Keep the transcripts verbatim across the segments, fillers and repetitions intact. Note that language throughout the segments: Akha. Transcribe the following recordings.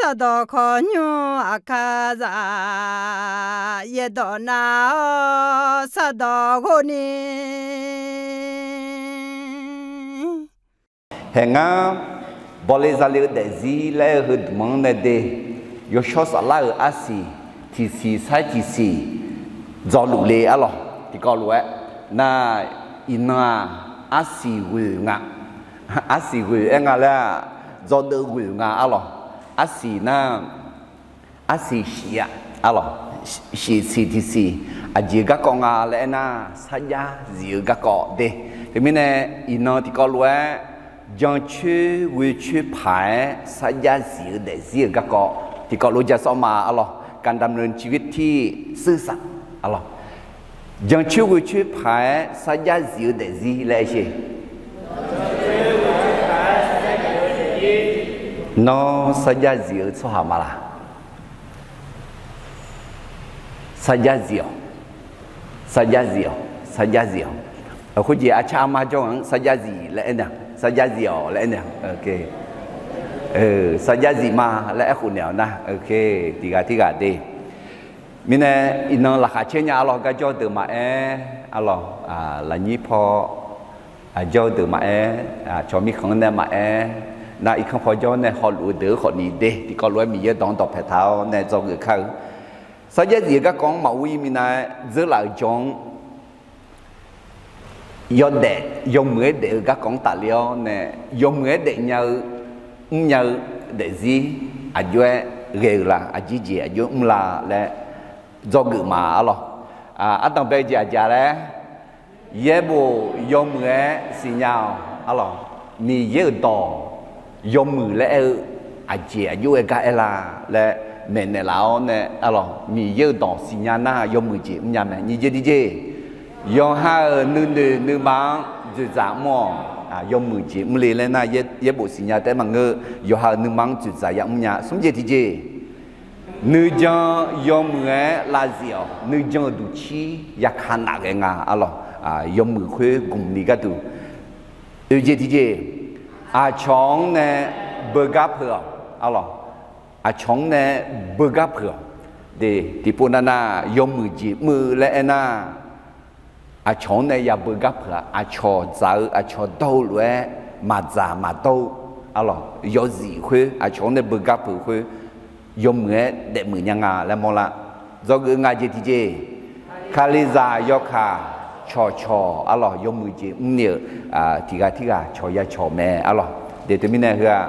Sardawq khawqnymr aqkar zaq, yaerdawq nav-awr sardawq ghov ni. Haeq ngar, bawle zale-eu daefzir laer-eu heu dmq-anr nae de, yawshawr saflar-euq arsiq tiqsiq sair tiqsiq dzawluf le arlawq. Tiqkawv lof-aer nar, iqnan-aq, arsiq ghoeq nga. Arsiq ghoeq aer nga laer-aq, dzawdeuv ghoeq nga arlawq. Arsiq nar, arsiq shif-a arlawq. Shif siq tiqsiq aqjeq garkawv nga laer aernar, sarjax zif-eu garkawv de. Teumirnae, iqnan tiqkawv lof-aer jancoer ghoecoer paq-aer sarjax zif-eu daefzir-euq garkawv tiqkawv lof ja sawr ma arlawq. การดำเนินชีวิตที่ซื่อสัตย์ arlawq. Jancoer ghoecoer paq-aer sarjax zif-eu daefzir laer aer sher. Nawr sarjax zif-eu tsawrhaq ma laq? Sarjax zif-awq. Sarjax zif-awq. Sarjax zif-awq. Khoerjeq arcar armar jawr-anr sarjax zif laer aernaeq, sarjax zif-awq laer aernaeq. Sarjax zif ma laer aerkhof naeq-awq nar, tiqghaq tirghaq de. Mirnae, iqnan laqkhaq caer nya arlawq. Gar jawr-eu deuq maqaer arlawq, lafnyir paw jawr-eu deuq maqaer, cawq mirkhanq-anr nae maqaer, nar irkanr paw jawr nae hawluf-eu deuq-eu khawfni de. Tiqkawv lof-aer Miqyaer dawq-anr dawqpae taq-awr nae dzawgeuf kar-eu. Sarjax zif-eu garkawv-anr maqur-ir minav-aer dzeurlaf-euq jawr-anr yawdaef yawmuiq-aer daef-eu garkawv-anr tafler-awr nae, yawmuiq-aer daefnya-eu mrnya-eu daefzir aqjox-aer ghae-euq la? Aqjeq jeq aqjox-aer mr la laer dzawgeuf ma arlawq. Ardanq bae-eu jeq aqjeq laer, yaerbof yawmuiq-aer siqnya-awq arlawq. Miqyaer-euq dawq yawmuiq laer aer-eu aqjeq aqjox-aer gar aer la laer maeqnaeq laf-awr nae arlawq, Miqyaer-euq dawq siqnya nar yawmuiq jeq mrnya mae. Nyiq jeq tiqjeq, yawqha-euq nuinoeq nuima-anr dzoeqdzaq mr-awq. Yawmuiq jeq mr le laer nar, yaerbof siqnya taef-aer maqngeur. Yawqha-euq nuima-anr dzoeqdzaq ya mrnya. Smr jeq tiqjeq, nuijan yawmuiq-aer lavzif-awq. Nuijan-euq duqcir yaka naf ghae nga arlawq. Yawmuiq khoer gmq ni gharduq. Oeq jeq tiqjeq, aqcawq-anr nae beugar peuq-awq arlawq. Aqcawq-anr nae beugar peuq-awq. De, tiqpov navnav yawmuiq jeq mr-eu laer aernar, aqcawq-anr nae yabeugar peuq-a. Aqcawq dzaq-eu aqcawq dawr-eu lof-aer maqdzaq maqdawr-eu arlawq, yawzif khoer aqcawq-anr nae beugar peuq khoer yawmuiq-aer daefmuiq nya nga laer mawrlar. Dzawgeuf nga jeq tiqjeq, Kalizaq yawkaq cawqcawq arlawq, yawmuiq jeq mrni-euq tiqghaq tirghaq cawq ya cawq mae arlawq. De teumirnae heu-aq,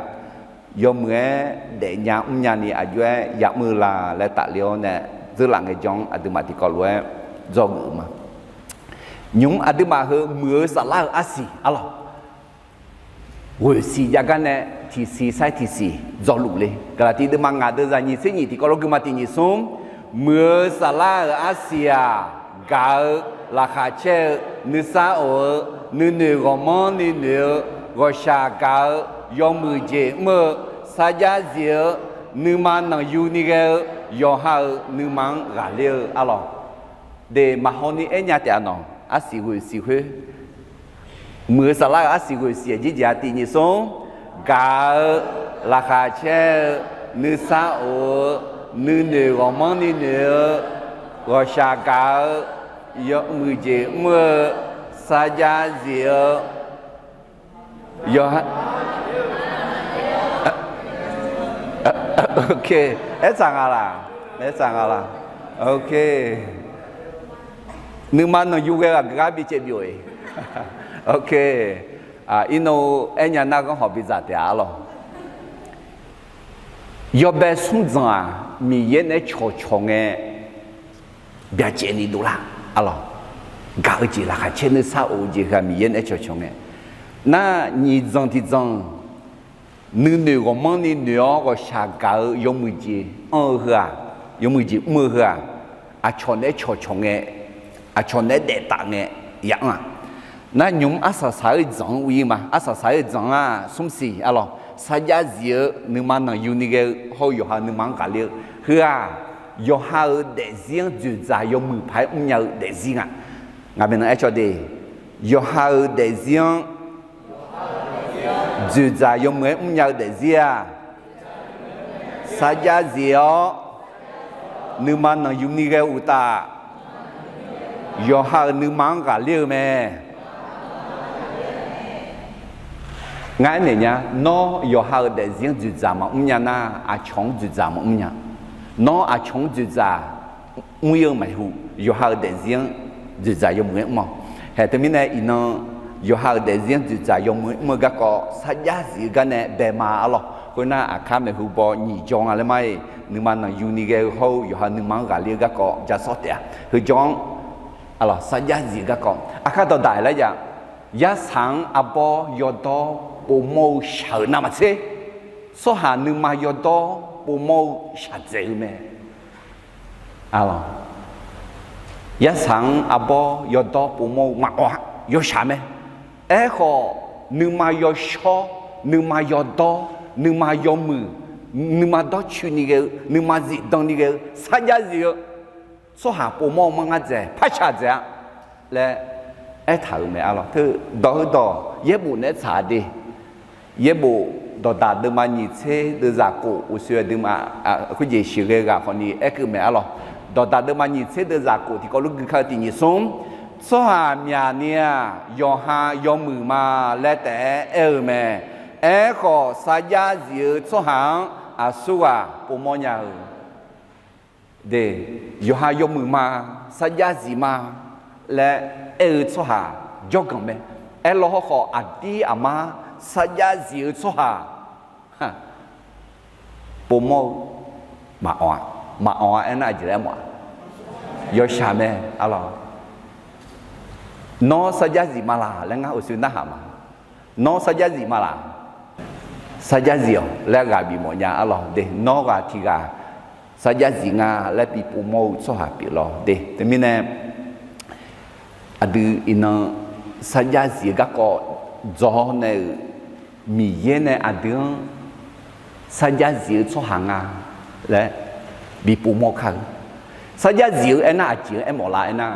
yawmuiq-aer daefnya mrnya ni aqjox-aer yamr-eu la laer tafler-awr nae, dzeurlaf ngaejawr-anr aqduimaf tiqkawv lof-aer dzawgeuf-eu ma. Nymq-mr aqduimaf heu muiq-eu saflar-euq arsiq arlawq, ghoeqsiq jav gar nae tiqsiq sair tiqsiq dzawluf le. Gaqlaqtiv deuvma ngaq deuvzaq nyiq tser nyiq tiqkawv lof geufma tiq nyiq smr, muiq-eu saflar-euq arsiq-aq, gaq-eu, laqkhaq caer-eu, nuisar of-eu, nuinoeq ghawqmanrni noeq-eu, ghawqshaq gaq-eu, yawmuiq jeq mr-eu, sarjax zif-eu, nuima nanqyuni ghae-eu, yawqha-euq nuima-anr ghaqler-eu arlawq. De, maqhaw ni aernya taef-a nawq, arsiq ghoeqsiq khoer, muiq-eu saflar-euq arsiq ghoeqsiq aqjeq jeq-aq tiq nyiq smr, gaq-eu, laqkhaq caer-eu, nuisar of-eu, nuinoeq ghawqmanrni noeq-eu, ghawqshaq gaq-eu, yawmuiq jeq mr-eu, sarjax zif-eu, yawqha, ok, aertsaq nga laq? Aertsaq nga laq? Ok. Nuima nanqyu ghae-eu aqgeu gar bicaev byov-iq. Ok. Irnov aernya nar ghanr hawq bidzaq taef-a arlawq. Yawbae smr dzanq-aq, Miqyaer naeq-aer cawqcawq ngae, byacaev ni dovlar arlawq. Gaq-eu jeq, laqkhaq caer, nuisar of-eu jeq heu-aq Miqyaer naeq-aer cawqcawq ngae. Nar, nyiq dzanq tiq dzanq nuinoeq ghawqmanrni noeq-awr ghawqshaq gaq-eu yawmuiq jeq anr-eu heu-aq, yawmuiq jeq mr-eu heu-aq, aqcawq naeq-aer cawqcawq ngae, aqcawq naeq-aer daef taf ngae, ya anr-aq. Nar, nymq-mr arsaq saq-eu dzanq-anr ur-ir ma. Arsaq saq-eu dzanq-aq smr siq arlawq, sarjax zif-eu, nuima nanqyuni ghae-eu hawr-eu yawqha nuima-anr ghaqler-eu heu-aq, yawqha-euq daefzir-anr dzoeqdzaq yawmuiq paq-aer mrnya-eu daefzir nga. Ngaq maeqnan aercawq de, yawqha-euq daefzir-anr dzoeqdzaq yawmuiq-aer mrnya-eu daefzir-aq, Sarjax zif-awr nuima nanqyuni ghae-eu uqtaf, yawqha-euq nuima-anr ghaqler-eu mae. Ngar aernaeq nya, nawr yawqha-euq daefzir-anr dzoeqdzaq maqmr nya nar, aqcawq-anr dzoeqdzaq maqmr nya. Nawr aqcawq-anr dzoeqdzaq mr-ir-eu maeqhu, yawqha-euq daefzir-anr dzoeqdzaq yawmuiq-aer mr-awq. Haeq teumirnae iqnan yawqha-euq daefzir-anr dzoeqdzaq yawmuiq-aer mr-eu garkawv sarjax zif-eu gar nae bae ma arlawq. Khoernar, aqkar maeqhu baw nyiq jawr nga laer ma-iq, nuima nanqyuni ghae-eu hawr-eu yawqha nuima-anr ghaqler-eu garkawv ja sawr taef-a. Heujawr-anr arlawq, sarjax zif-eu garkawv aqkar dawqdaq-aer lar ya. Yarsaq-anr arbawr yawdawr povmawr-eu shaq-euq navmaqtser, tsawrhaq nuima yawdawr povmawr-eu shaqdzaeq-eu mae. Arlawq, yarsaq-anr arbawr yawdawr povmawr-eu maqawq-a, yawshaq mae. Aerkhawf, nuima yawshawr, nuima yawdawr, nuima yawmuiq, nuima dawrcoeni ghae-eu, nuima zifdan ni ghae-eu sarjax zif-eu tsawrhaq povmawr-eu manr ngar dzaeq, par shaqdzaeq-a laer aertaq-euq mae arlawq. Teu dawq heudawq yaerbof naeq-aer tsaq de. Yaerbof dawqdaq deuvma nyiq tser deuvzaq khof uqshoe aqduimaf khoerjeq sheuqghae ghaq khawfni aerkeuv mae arlawq. Dawqdaq deuvma nyiq tser deuvzaq khof tiqkawv lor gui kar-eu tiq nyiq smr, tsawrhaq myaqni-aq yawqha yawmuiq ma laer taef-aer aer-eu mae. Aerkhawf, sarjax zif-eu tsawrhaq-anr aqsurghaq povmawr nya-eu de, yawqha yawmuiq ma, sarjax zif ma laer aer-eu tsawrhaq jawrganq mae. Aerlawr hawrkhawf, aqdir aqmar sarjax zif-eu tsawrhaq povmawr-eu maqawq-a. Maqawq-a aernar, aqjeq laer mawf-a? Yawshaq mae arlawq. Nawr sarjax zif ma laq laer ngar uqshoe narhaq ma. Nawr sarjax zif ma laq? Sarjax zif-awq laer ghaq bif mawf nya arlawq de. Nawr ghaq tiq ghaq sarjax zif nga laer bi povmawr-eu tsawrhaq pyeuf lawr de. Teumirnae aqdui iqnan sarjax zif-eu garkawv dzaw nae-euq, Miqyaer nae aqdui-anr sarjax zif-eu tsawrhaq nga laer bi povmawr kar-eu. Sarjax zif-eu aernar aqjeq-anr aermawf lar aernar,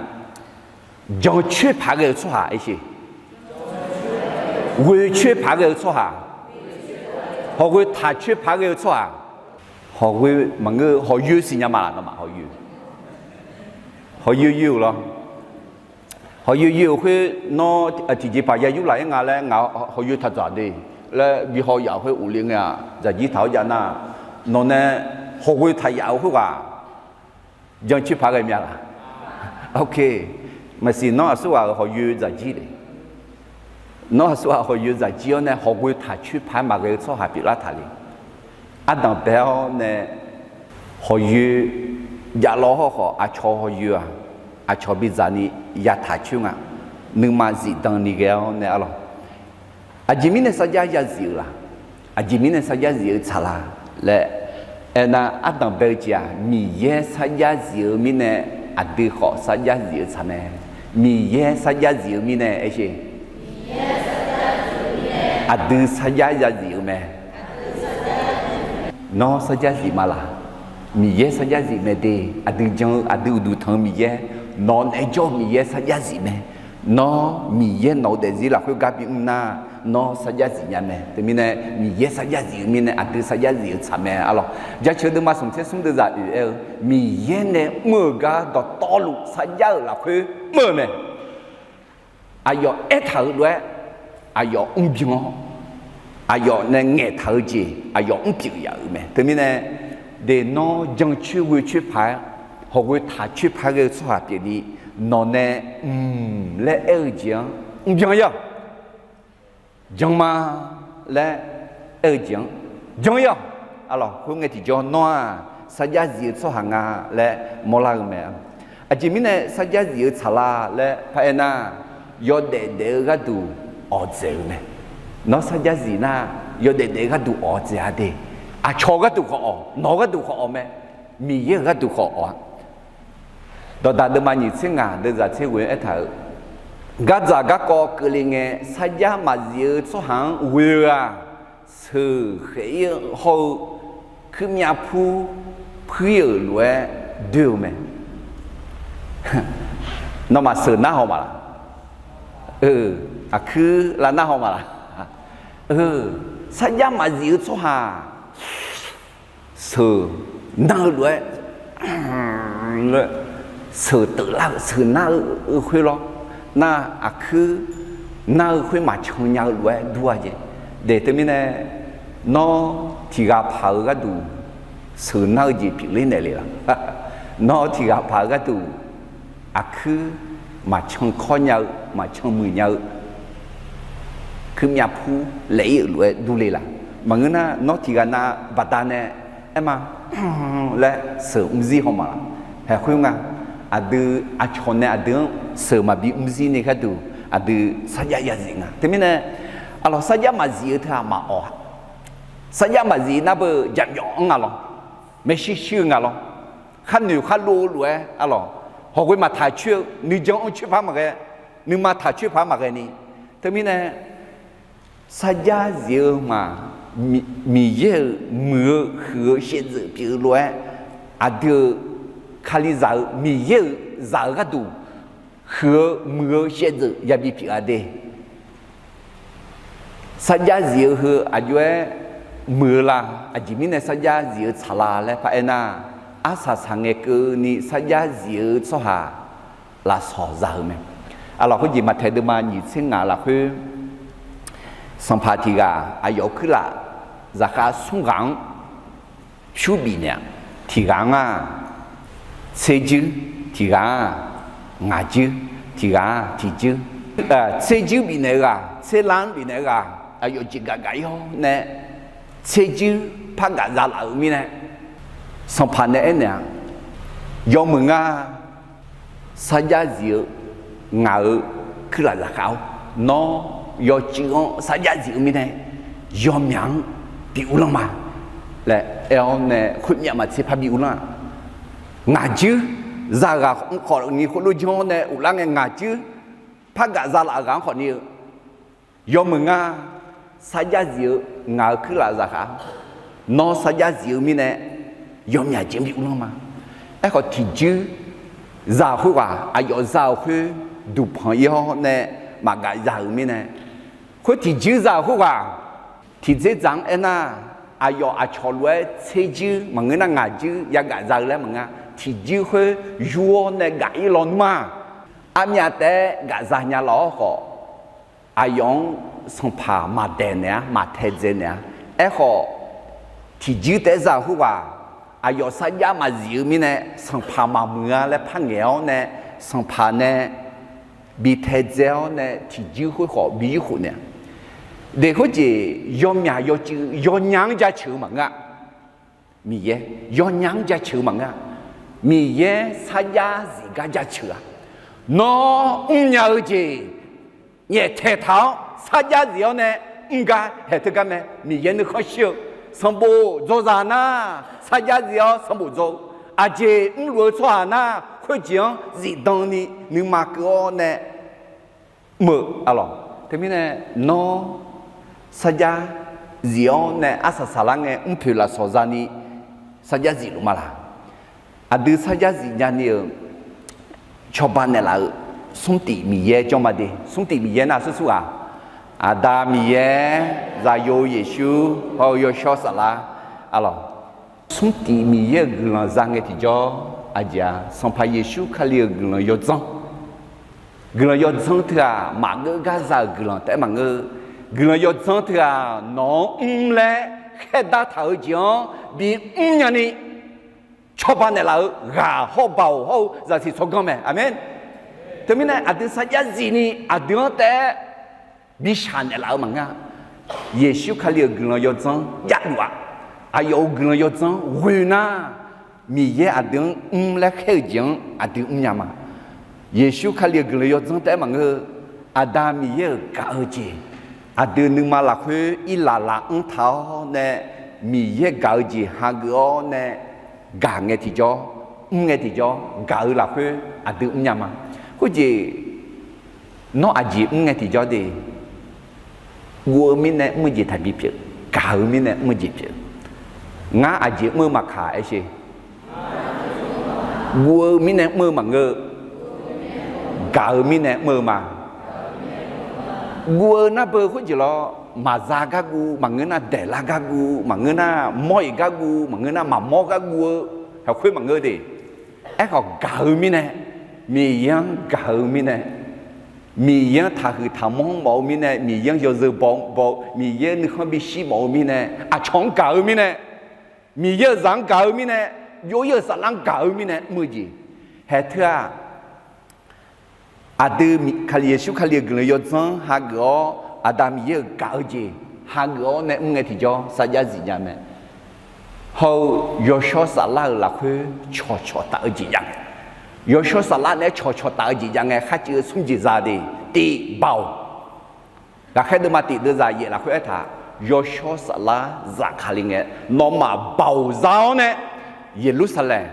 jancoer paq ghae-eu tsawrhaq aershe, ghoecoer paq ghae-eu tsawrhaq, hawghoe taqcoer paq ghae-eu tsawrhaq, hawghoe maqngeur-eu hawqyoe siqnya ma laq? Nawmaf hawqyoe, hawqyoe yoe-euq lawr. Hawqyoe yoe-euq khoer nawr tiqjeqpaq ya yurlaf-ir nga laer ngaq hawqyoe taqdzaq de laer bi haw yaf-euq khoer uqle ngae-aq, dzaqjir taq-awr jav nar, nawq nae hawghoe taq yaf-euq khoerghaq jancoer paq ghae mya laq? Ok, maqsiq nawr aqsurghaq-euq hawqyoe dzaqjir le. Nawr aqsurghaq hawqyoe dzaqjir-awr nae hawghoe taqcoer paq-aer maqghae-eu tsawrhaq pyeuflar taq le. Ardanq bae-awr nae hawqyoe javlawr hawrkhawf, aqcawq hawqyoe-aq, aqcawq bidzaq ni yataq coer nga. Nuima zifdan ni ghae-awr nae arlawq. Aqjeq mirnae sarjax ya zif-eu laq? Aqjeq mirnae sarjax zif-eu tsaq la laer aernar, ardanq bae-eu jeq-aq, Miqyaer sarjax zif-eu mirnae aqdui khawf sarjax zif-eu tsaq mae. Miqyaer sarjax zif-eu mirnae aershe, aqdui sarjax ya zif-eu mae. Nawr sarjax zif ma laq? Miqyaer sarjax zif mae de. Aqdui jan-eu, aqdui uqduq tanq-eu Miqyaer, nawq naeq-aer jawr-eu Miqyaer sarjax zif mae. Nawr Miqyaer nawq-eu daefzir lafkhoer gar bimr nar, nawr sarjax zif nya mae. Teumirnae Miqyaer sarjax zif-eu mirnae aqdui sarjax zif-eu tsaq mae arlawq. Jaceuq deuvma smq tser smr deuvzaq oeq aer-eu, Miqyaer nae mr-euq gar dawqtawvluf sarjax-euq lafkhoer mr-eu mae. Aqyawf aertaq-euq lof-aer aqyawf mrbyan-awr, aqyawf nae ngaeqtaq-eu jeq aqyawf mrpyeuf yaf-euq mae. Teumirnae, de nawr jancoer ghoecoer paq-aer, hawghoe taqcoer paq-aer ghae-eu tsawrhaq pyeufni, nawq nae mq laer aer-eu jeq-anr mrbyan-ir-awq. Jan ma laer aer-eu jeq-anr jan-ir-awq. Arlawq, khoerngae tiqjawr nawr-aq sarjax zif-eu tsawrhaq nga laer mawrlar-eu mae. Aqjeq mirnae sarjax zif-eu tsaq la laer paraer nar, yawdaef daef-eu gharduq awq dzaeq-eu mae. Nawr sarjax zif nar, yawdaef daef-eu gharduq awq dzaeq-a de. Aqcawq gharduq khawf awq, nawq gharduq khawf awq mae. Miqyaer-euq gharduq khawf awq-a. Dawqdaq deuvma nyiq tser ngaq deuvzaq tser ghoe-anr aertaq-euq, gardzaq garkawv keuvle ngae sarjax maqzif-eu tsawrhaq-anr ghoe-eu-aq, sheuq khaef-ir hawr-eu kuirmyav pur puir-euq lof-aer doer-eu mae. Nawmaf sheuq nar haw ma laq? Aqkuir lav nar haw ma laq? Sarjax maqzif-eu tsawrhaq sheuq nar-eu lof-aer, seuq teuflar-eu, sheuq nar-eu khoer lawr, nar aqkuir nar-eu khoer maqcan nya-eu lof-aer dur-a jeq. Daeq teumirnae, nawr tiq ghaq paq-eu gharduq sheuq nar-eu jeq pyeufler naeq le laq? Nawr tiq ghaq paq-eu gharduq aqkuir maqcan kawr nya-eu, maqcan muiq nya-eu kuirmyav pur laef-ir-euq lof-aer dur le laq? Maqngeur nar, nawr tiq ghaq nav baqdanae aerma laer sheuq mr zir haw ma laq? Haeq khoer nga. Aqdui aqcawq nae aqdui-anr sheuq maqbi mr zir ni gharduq, aqdui sarjax yazif nga. Teumirnae, aqlawq sarjax maqzif-eu teughaq maqawq-a. Sarjax maqzif nar beu jaqmyawf-anr nga lawr, maeqshi shi-eu nga lawr, khar noeq khar lov-eu lof-aer aqlawq, hawqghoe maqtaq coer-eu nuijan-anr coer paq maqghae, nuima taq coer paq maqghae ni. Teumirnae, sarjax zif-eu ma, Miqyaer-euq muiq-eu huiq-eu shaevdzeuf pyeuf-eu lof-aer, aqdui-euq Kalizaq-eu Miqyaer-euq zaq-eu gharduq huiq-eu muiq-eu shaevdzeuf yabi pyeuf-a de. Sarjax zif-eu heu aqjox-aer muiq-eu la? Aqjeq mirnae sarjax zif-eu tsaq la laer paraer nar, arsaq saqngae keuvni sarjax zif-eu tsawrhaq lafsawq za-eu mae. Aqlawq khoerjeq Maqtaeq deuvma nyiq tser ngaq lafkhoer, sanqpaq tiq ghaq aqyawf-euq kuirlaf zaqkhav smr ghaq-anr pyur bifnaeq-a. Tiq ghaq-anr-aq tser juir, tiq ghaq-anr-aq ngaq juir, tiq ghaq-anr-aq tiq juir. Tser juir bifnaeq-eu ghaq, tser lar-anr bifnaeq-eu ghaq, aqyawf jeqgaf gaf-ir-awr nae tser juir par gaf za laf-euq mirnae, sanqpaq nae aernaeq-a, yawmuiq ngar sarjax zif-eu ngaq-euq kuirlaf zaqkhav-or, nawr yawcuiv-anr sarjax zif-eu mirnae yawmyaq-anr bi uvlanr ma laer aer-awr nae khoermyav maqtser par bi uvlanr-aq, ngaq juir za-eu ghaq-anr khawf ni khoerlof janr-awr nae uvlar ngae ngaq juir par gaf za laf-eu ghaq-anr khawf ni-eu yawmuiq ngar sarjax zif-eu ngaq-euq kuirlaf zaqkhav-or, nawr sarjax zif-eu mirnae yawmyaq jeq-anr bi uvlanr ma. Aerkhawf tiqjuir za-euq khoerghaq aqyawf za-euq khoer duqpanq-ir-awr nae maqgaf za-euq mirnae, khoer tiqjuir za-euq khoerghaq tiqdzer dzaq-anr aernar, aqyawf aqcawq lof-aer tser juir maqngeur nar ngaq juir yagaf za-eu laer maqngeur, tiqjuir khoer yur-awr nae gaf-ir lawnmr-aq, aqmyaq taef-aer gaf za nya laf-awr khawf, aqyawf-anr sanqpaq maqdaeq naeq-ar, maqtaedzae naeq-ar. Aerkhawf, tiqjuir taef-aer za-euq khoerghaq aqyawf sarjax maqzif-eu mirnae sanqpaq maqmuiq-a laer parngaeq-awr nae, sanqpaq nae bi taedzae-awr nae tiqjuir khoer khawf bi yurkhof naeq-a. Daeq khoerjeq yawmyaq yawcuiv yawnya-anr jaceuq-eu maqngeur-a. Miqyaer yawnya-anr jaceuq-eu maqngeur-a. Miqyaer sarjax zif gar jaceuq-a. Nawr mrnya-eu jeq nyaeftaeq taq-awr sarjax zif-awr nae mr gar haeq teugar mae. Miqyaer nuikhanr shir-eu sanqbof dzaw zaq nar, sarjax zif-awr sanqbof dzaw-eu, aqjeq mrluf-eu tsawrhaq nar khoerjeq-anr zifdan ni nuima keuv-awr nae mr-eu arlawq. Teumirnae nawr sarjax zif-awr nae arsaq saqlar ngae mrpoeq lafsawq zani sarjax zif luf ma laq? Aqdui sarjax zif nyani-euq cawba naeqlaf-euq smrtif Miqyaer jawr ma de. Smrtif Miqyaer nar aqsur sur ghaq, Aqda Miqyaer, Zaqyo Yeqsur, hawr-eu Yawshawr Saflar arlawq. Smrtif Miqyaer-euq guiqlanq za ngae tiqjawr aqjeq-a, Sanqpaq Yeqsur Kali-euq guiqlanq yawdzanr. Guiqlanq yawdzanr teughaq maqngeur gar za-euq guiqlanq taef-aer maqngeur. Guiqlanq yawdzanr teughaq nawq-anr mr laer khaerdar taq-eu jeq-anr bimr nyani cawba naeqlaf-eu ghaq hawr-eu baoq hawr-eu zaqsiq tsawrganr mae. Aqmeq. Teumirnae aqdui sarjax zifni aqdui-anr taef-aer bishaq naeqlaf-eu maqngeur-a. Yeqsur Kali-euq guiqlanq yawdzanr javluf-aq, aqyawf-euq guiqlanq yawdzanr ghoe nar, Miqyaer aqdui-anr mr laer khaer-eu jeq-anr aqdui mrnya ma. Yeqsur Kali-euq guiqlanq yawdzanr taef-aer maqngeur-eu, Aqda Miqyaer-euq gaq-eu jeq, aqdui nuima lafkhoer irlaf laf-anr taq-awr nae Miqyaer gaq-eu jeq hageuf-awr nae gaq ngae tiqjawr, mr ngae tiqjawr, gaq-eu lafkhoer aqdui mrnya ma. Khoerjeq nawr aqjeq mr ngae tiqjawr de, guv-eu mirnae mr-eu jeq taqbi pyeuf, gaq-eu mirnae mr-eu jeq pyeuf. Ngar aqjeq mr-eu maqkaq aer sher. Guv-eu mirnae mr-eu maqngeur-eu, gaq-eu mirnae mr-eu ma. Guv-eu nar beu khoerjeq lawr, maqza gar guv maqngeur nar, daeqlar gar guv maqngeur nar, mawr-iq gar guv maqngeur nar, maqmawr gar guv-eu haeqkhoer maqngeur de. Aerkhawf gaq-eu mirnae, Miqyaer-anr gaq-eu mirnae, Miqyaer-anr taqhuiq taqmanr mawf-eu mirnae, Miqyaer-anr yawzeu baw baw, Miqyaer nuikhanr bishir mawf-eu mirnae, aqcawq-anr gaq-eu mirnae, Miqyaer-euq zaq-anr gaq-eu mirnae, jov-ir-euq saflar-anr gaq-eu mirnae mr-eu jeq. Haeq teu-aq, aqdui Kali, Yeqsur Kali-euq guiqlanq yawdzanr hageuf-awr, Aqda Miqyaer-euq gaq-eu jeq hageuf-awr nae mr ngae tiqjawr sarjax zif nya mae. Hawr-eu yawshawr saflar-euq lafkhoer cawqcawq taf-eu jeq jav ngae, yawshawr saflar naeq-aer cawqcawq taf-eu jeq jav ngae, kharcuiv-eu smr jeq za de. Tif, Baoq. Ghaqkhaer deuvma tif deuvzaq yaef lafkhoer aertaq, yawshawr saflar zafkale ngae, nawmaf Baoq za-awr nae, Yeqlursaqlaeq,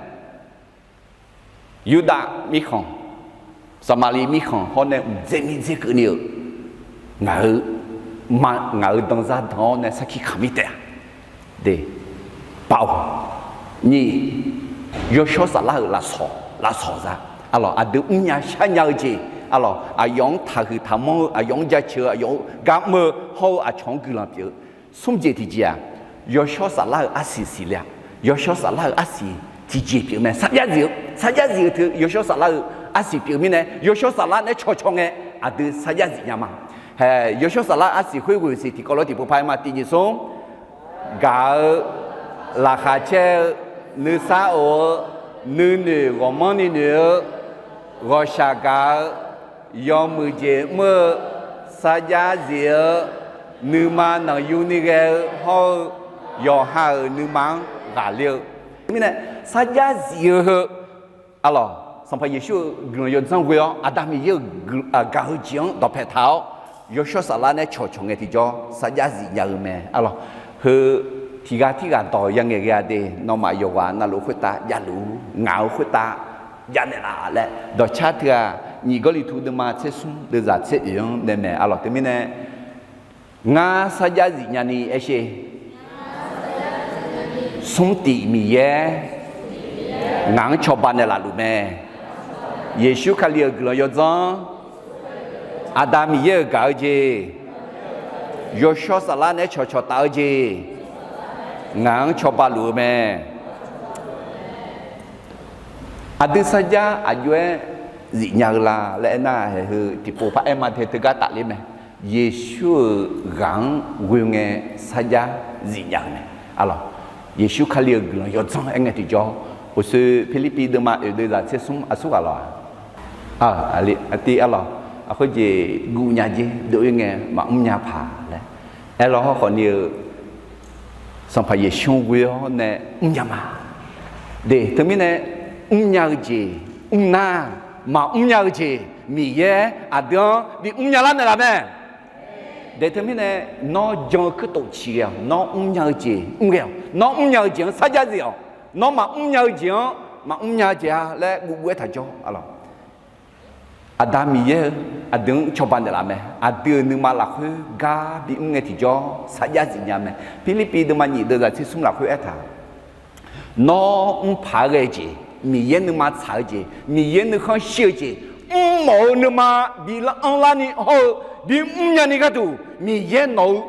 Yurdav mirkhanq, Saqmaqliv mirkhanq hawr nae mqdzer mirdzer keuvni-euq ngaq-eu ma, ngaq-euq danzar dan-awr nae sarkir kamq mir taef-a. De, Baoq. Nyiq, yawshawr saflar-euq lafsawq, lafsawq za. Arlawq, aqdui mrnya sharnya-eu jeq, arlawq, aqyawf-anr taqhuiq taqmanr-eu, aqyawf-anr jaceuq-eu, aqyawf-anr gar mr-eu hawr-eu aqcawq-anr guiqlanq pyeuf-eu. Smr jeq tiqjeq-aq, yawshawr saflar-euq arsiq siqle-a. Yawshawr saflar-euq arsiq tiqjeq pyeuf mae. Sarjax zif-eu, sarjax zif-eu teu yawshawr saflar-euq arsiq pyeuf mirnae, yawshawr saflar naeq-aer cawqcawq ngae, aqdui sarjax zif nya ma. Haeq, yawshawr saflar arsiq khoer ghoeq siq tiqkawv lof tiqpov par-aer ma. Tiq nyiq smr, gaq-eu, laqkhaq caer-eu, nuisar of-eu, nuinoeq ghawqmanrni noeq-eu, ghawqshaq gaq-eu, yawmuiq jeq mr-eu, sarjax zif-eu, nuima nanqyuni ghae-eu hawr-eu, yawqha-euq nuima-anr ghaqler-eu mirnae, sarjax zif-eu heu, arlawq, Sanqpaq Yeqsur-euq guiqlanq yawdzanr ghoe-awr, Aqda Miqyaer-euq gaq-eu jeq-anr dawqpae taq-awr, yawshawr saflar naeq-aer cawqcawq ngae tiqjawr sarjax zif nya-eu mae. Arlawq, heu tiqghaq tirghaq dawq ya ngaeq ghae-a de, nawmaf yawqghaq navluf khoertav javluf-ur, ngaq-euq khoertav javnaeq laf laer dawqcar teu-aq, nyiq Gawrliqtu deuvma tser smr deuvzaq tser oeq-anr nae mae. Arlawq, teumirnae, ngar sarjax zif nyani aersher. Smr tif Miqyaer ngaq-anr cawba naeqlaf luf mae. Yeqsur Kali-euq guiqlanq yawdzanr, Aqda Miqyaer-euq gaq-eu jeq, yawshawr saflar naeq-aer cawqcawq taf-eu jeq, ngaq-anr cawba luf-eu mae. Aqdui sarjax aqjox-aer zifnya-eu la laer aernar, haeq heu tiqpov par aer ma de, teugar tafler mae. Yeqsur-euq ghaq-anr ghoe ngae sarjax zifnya-eu mae. Arlawq, Yeqsur Kali-euq guiqlanq yawdzanr aer ngae tiqjawr, uqshoe Pirlirpiv deuvma oeq deuvzaq tser smr aqsur ghaq lawq-a. Aqli aqtiv arlawq, aqkhoer jeq guvnya jer dov-ir ngae maqmr nya paq laer aerlawq, hawrkhawf ni-eu Sanqpaq Yeqsur ghoe-awr nae mrnya ma. De, teumirnae mrnya-eu jeq mr nar, maqmr nya-eu jeq Miqyaer aqdui-anr bimr nya lar naeqlaf mae. De, teumirnae nawr jan-eu kuirtof ciq ghae-awq, nawr mrnya-eu jeq mr ghae-awq, nawr mrnya-eu jeq-anr sarjax zif-awq, nawr maqmr nya-eu jeq-anr maqmr nya-eu jeq-a laer guvguv-aer taq jawr. Arlawq, Aqda Miqyaer-eu aqdui-anr cawba naeqlaf mae. Aqdui-euq nuima lafkhoer gar bimr ngae tiqjawr sarjax zifnya mae. Pirlirpiv deuvma nyiq deuvzaq tser smr lafkhoer aertaq, nawr mrpaq-aer ghae-eu jeq, Miqyaer nuima tsaq-eu jeq, Miqyaer nuikhanr shir-eu jeq, mrmawf-eu nuima bilanr anrlarni hawr-eu bimr nyani gharduq, Miqyaer nawq-eu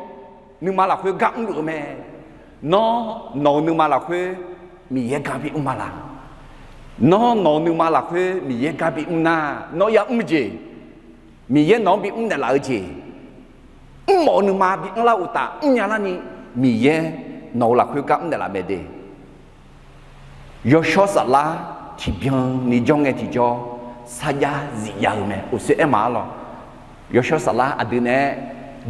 nuima lafkhoer gar mrluf-eu mae. Nawr nawq-eu nuima lafkhoer Miqyaer gar bimr ma laq? Nawr nawq-eu nuima lafkhoer Miqyaer gar bimr nar, nawr yamr jeq, Miqyaer nawq-anr bimr naeqlaf-eu jeq, mrmawf-eu nuima bianrlar uqtaf mrnya larni, Miqyaer nawq-eu lafkhoer gar mr naeqlaf mae de. Yawshawr saflar tiqbyan ni jawr ngae tiqjawr sarjax zifnya-eu mae. Uqshoe aer ma arlawq, yawshawr saflar aqdui naeq-aer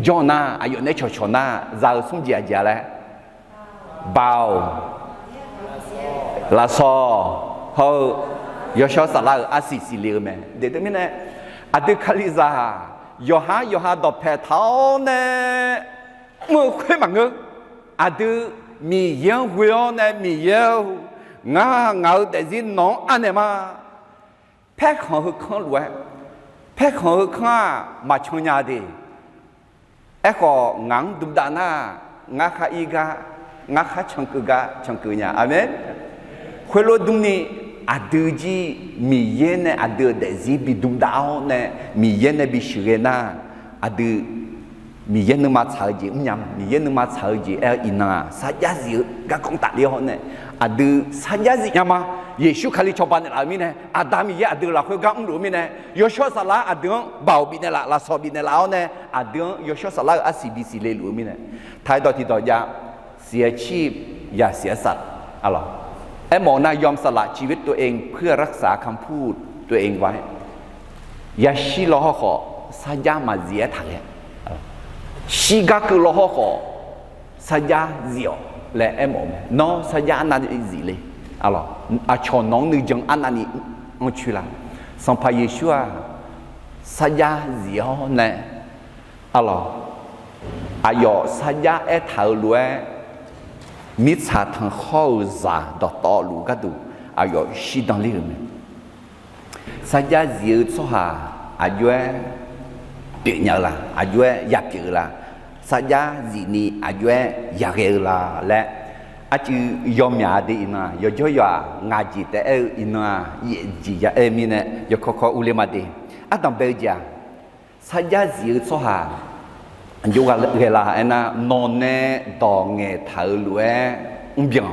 jawr nar, aqyawf naeq-aer cawqcawq nar, za-eu smr jeq aqjeq-a laer, Baoq, lafsawq hawr-eu yawshawr saflar-euq arsiq siqle-eu mae. De, teumirnae aqdui Kalizaq yawqha yawqha dawqpae taq-awr nae mr-eu khoer maqngeur. Aqdui Miqyaer-anr ghoe-awr nae, Miqyaer-or, ngar ngaq-euq daefzir nawq-anr anaeq ma. Paerkhanq heukanr lof-aer, paerkhanq heukanr-aq maqcan nya de. Aerkhawf ngaq-anr duqdav nar, ngar khar ir gar, ngar khar cankeuv gar cankeuv nya. Aqmeq. Khoerlof durni, aqdui jir Miqyaer nae aqdui-euq daefzir bi duqdav-awr nae, Miqyaer nae bi sheuqghae nar, aqdui Miqyaer nuima tsaq-eu jeq mrnya ma. Miqyaer nuima tsaq-eu jeq aer-eu iqnan-aq, sarjax zif-eu garkawv tafler-awr nae, aqdui sarjax zif nya ma. Yeqsur Kali cawba naeqlaf-eu mirnae, Aqda Miqyaer aqdui lafkhoer gar mrluf-eu mirnae, yawshawr saflar aqdui-anr baoq bifnaeq laf, lafsawq bifnaeq laf-awr nae, aqdui-anr yawshawr saflar-euq arsiq bisiq le luf-eu mirnae, taq-aer dawq tiqdawq jav, siq-aer cir, yasiq-aer saf, arlawq. Aermawf-eu nar, ยอมสละชีวิตตัวเองเพื่อรักษาคำพูดตัวเองไว้ Yashir law hawrkhawf sarjax maqzif-aer taqghae. Shirgar keuv law hawrkhawf sarjax zif-awq laer aermawf-eu mae. Nawr sarjax arnavni zif le. Aqcawq nawq-anr nuijan arnavni anrcoer la? Sanqpaq Yeqsur-aq, sarjax zif-awr nae, arlawq, aqyawf sarjax aertaq-eu lof-aer, mirtsaq tanqkhawr-euq zaq dawqtawvluf gharduq aqyawf shirdan ler-euq mae. Sarjax zif-eu tsawrhaq aqjox-aer pyeufnya-eu la? Aqjox-aer yapyeuf-eu la? Sarjax zifni aqjox-aer yaghae-eu la laer, arcuiv yawmyaq de iqnan-aq, yawjawr yawq-aq, ngaq jeq taef aer-eu iqnan-aq, yaefjeq ya aer-eu mirnae yawkawr kawr urler ma de. Ardanq bae-eu jeq-aq, sarjax zif-eu tsawrhaq aqjox ghae la aernar, nawq nae dawq ngaeqtaq-eu lof-aer mrbyan,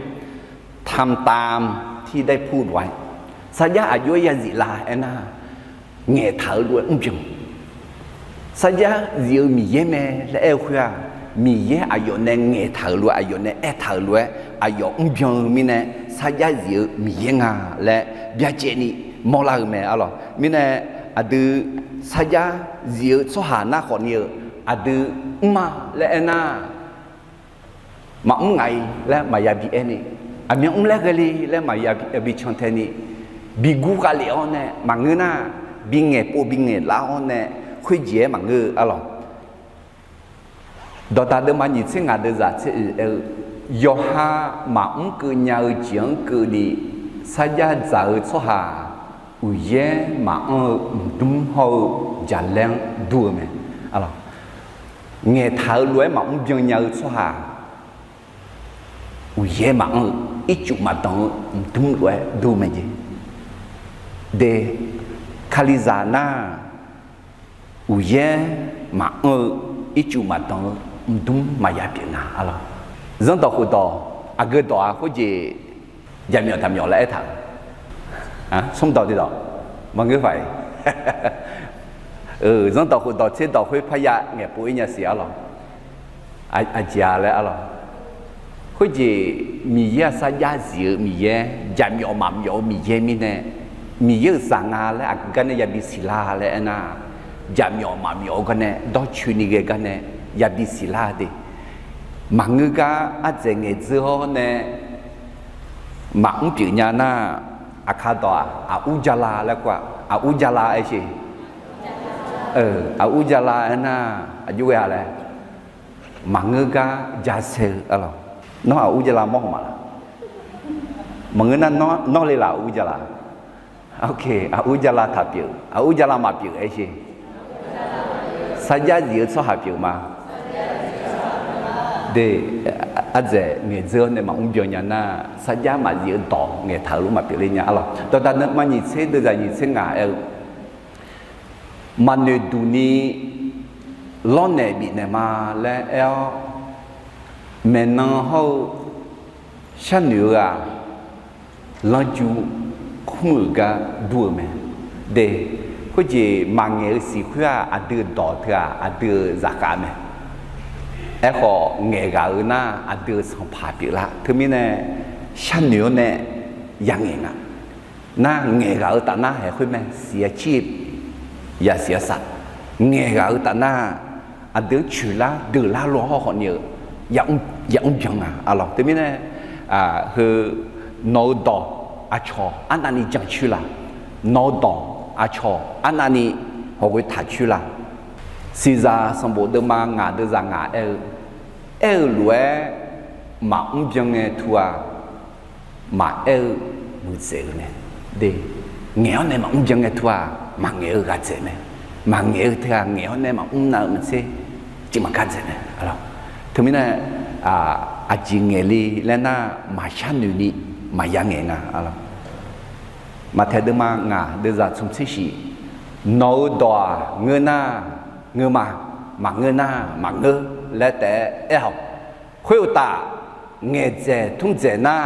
ทำตามที่ได้พูดไว้ Sarjax aqjox-aer yazif la aernar, ngaeqtaq-eu lof-aer mrbyan. Sarjax zif-eu Miqyaer mae laer aer-eu khoer-aq, Miqyaer aqyawf nae ngaeqtaq-euq lof-aer, aqyawf nae aertaq-euq lof-aer aqyawf mrbyan-eu mirnae, sarjax zif-eu Miqyaer nga laer byacaevni mawrlar-eu mae, arlawq. Mirnae, aqdui sarjax zif-eu tsawrhaq nar khawfni-eu, aqdui mrma laer aernar, maqmr ngaq-i laer maqya bi aerni, aqmyan mr laer ghae le laer maqya bi cantae ni, bi gur gha lef-awr nae maqngeur nar, bi ngaeqpov bi ngaeqlar-awr nae khoerjeq-aer maqngeur-eu, arlawq. Dawqdaq deuvma nyiq tser ngaq deuvzaq tser oeq aer-eu, yawqha maqmr keuv nya-eu jeq-anr keuvni sarjax dzaq-eu tsawrhaq, uqyaer maqanr-eu mqdmr hawr-eu jaqlaer-anr dur-eu mae. Ngaeqtaq-eu lof-aer maqmr byan nya-eu tsawrhaq, uqyaer maqanr-eu ircuf maqdanq-eu mqdmr lof-aer dur mae jeq. De, Kalizaq nar, uqyaer maqanr-eu ircuf maqdanq-eu mqdmr maqya pyeuf nga, arlawq. Zanrdawq khofdawq aqgeu dawq-aq khoerjeq, jaqmyawf taqmyawf laer aertaq-eu, smrdawq tiqdawq maqngeur paq-iq, zanrdawq khofdawq tserdawq khoer parya ngaeqpov-ir nya siq, arlawq. Aqjeq-a laer, arlawq. Khoerjeq Miqyaer-aq sarjax zif-eu Miqyaer, jaqmyawf maqmyawf-eu Miqyaer mirnae, Miqyaer-euq zaq nga laer aqgeu gar nae yabi siqlar laer aernar, jaqmyawf maqmyawf-eu gar nae dawrcoeni ghae gar nae yabi siqlar de. Maqngeur gar ardzaeq ngaeqdzeur-awr nae maqmr pyeuf nya nar, aqkar dawq-aq, aqur jala laer kur-aq, aqur jala aer sher. Aqur jala aernar, aqjox ghae-a laer. Maqngeur gar jasae-eu, arlawq. Nawr aqur jala mawr haw maqlaq? Maqngeur nar, nawr le laf aqur jala? Aqur jala taq pyeuf, aqur jala maqpyeuf aer sher. Sarjax zif-eu tsawrhaq pyeuf ma. De, ardzaeq ngaeqdzeur-awr nae maqmr byan nya nar, sarjax maqzif-eu dawq ngaeqtaq-euq lof maqpyeuf le nya, arlawq. Dawqdaq deuvma nyiq tser deuvzaq nyiq tser ngaq aer-eu, maqnoeq duq ni lawrnaeq bifnaeq ma laer aer-awr, maeqnan hawr-eu sharnoeq-eu-aq, lanrju khmr-euq gar dur-eu mae. De, khoerjeq maqngaeq-eu siq khoer-aq, aqdui-euq dawq teu-aq, aqdui-euq zaqkhav mae. Aerkhawf, ngaeqghaq-eu nar, aqdui-euq sanqpaq pyeuflar. Teumirnae, sharnoeq-awr nae yangaeq nga. Nar, ngaeqghaq-eu taf nar haeq khoer mae, siq-aer cir, yasiq-aer saf. Ngaeqghaq-eu taf nar, aqdui-anr coeqlar deuqlar lo hawrkhawf ni-eu, yamr byan nga, arlawq. Teumirnae, heu, nawq-eu dawq aqcawq arnavni jancoer la? Nawq-eu dawq aqcawq arnavni hawghoe taqcoer la? Siqzaq sanqbof deuvma ngaq deuvzaq ngaq aer-eu, aer-eu lof-aer maqmr byan ngae tu-aq, maqaer-eu muiqdzaeq-eu mae. De, ngaeq-awr nae maqmr byan ngae tu-aq, maqngaeq-eu ghaq dzaeq mae. Maqngaeq-eu teu-aq, ngaeq-awr nae maqmr nav-eu maqtser, ciqmaq gar dzaeq mae. Teumirnae, aqjeq ngaeq le laer nar, maqshar noeq ni maqya ngaeq nga, arlawq. Maqtaeq deuvma ngaq deuvzaq tsmq tser shif, nawq-eu dawq-aq ngeur nar, ngeur ma. maqngeur nar maqngeur laer taef-aer aer-awq. Khoeruqtaf, ngaeqdzaeq tmrdzaeq nar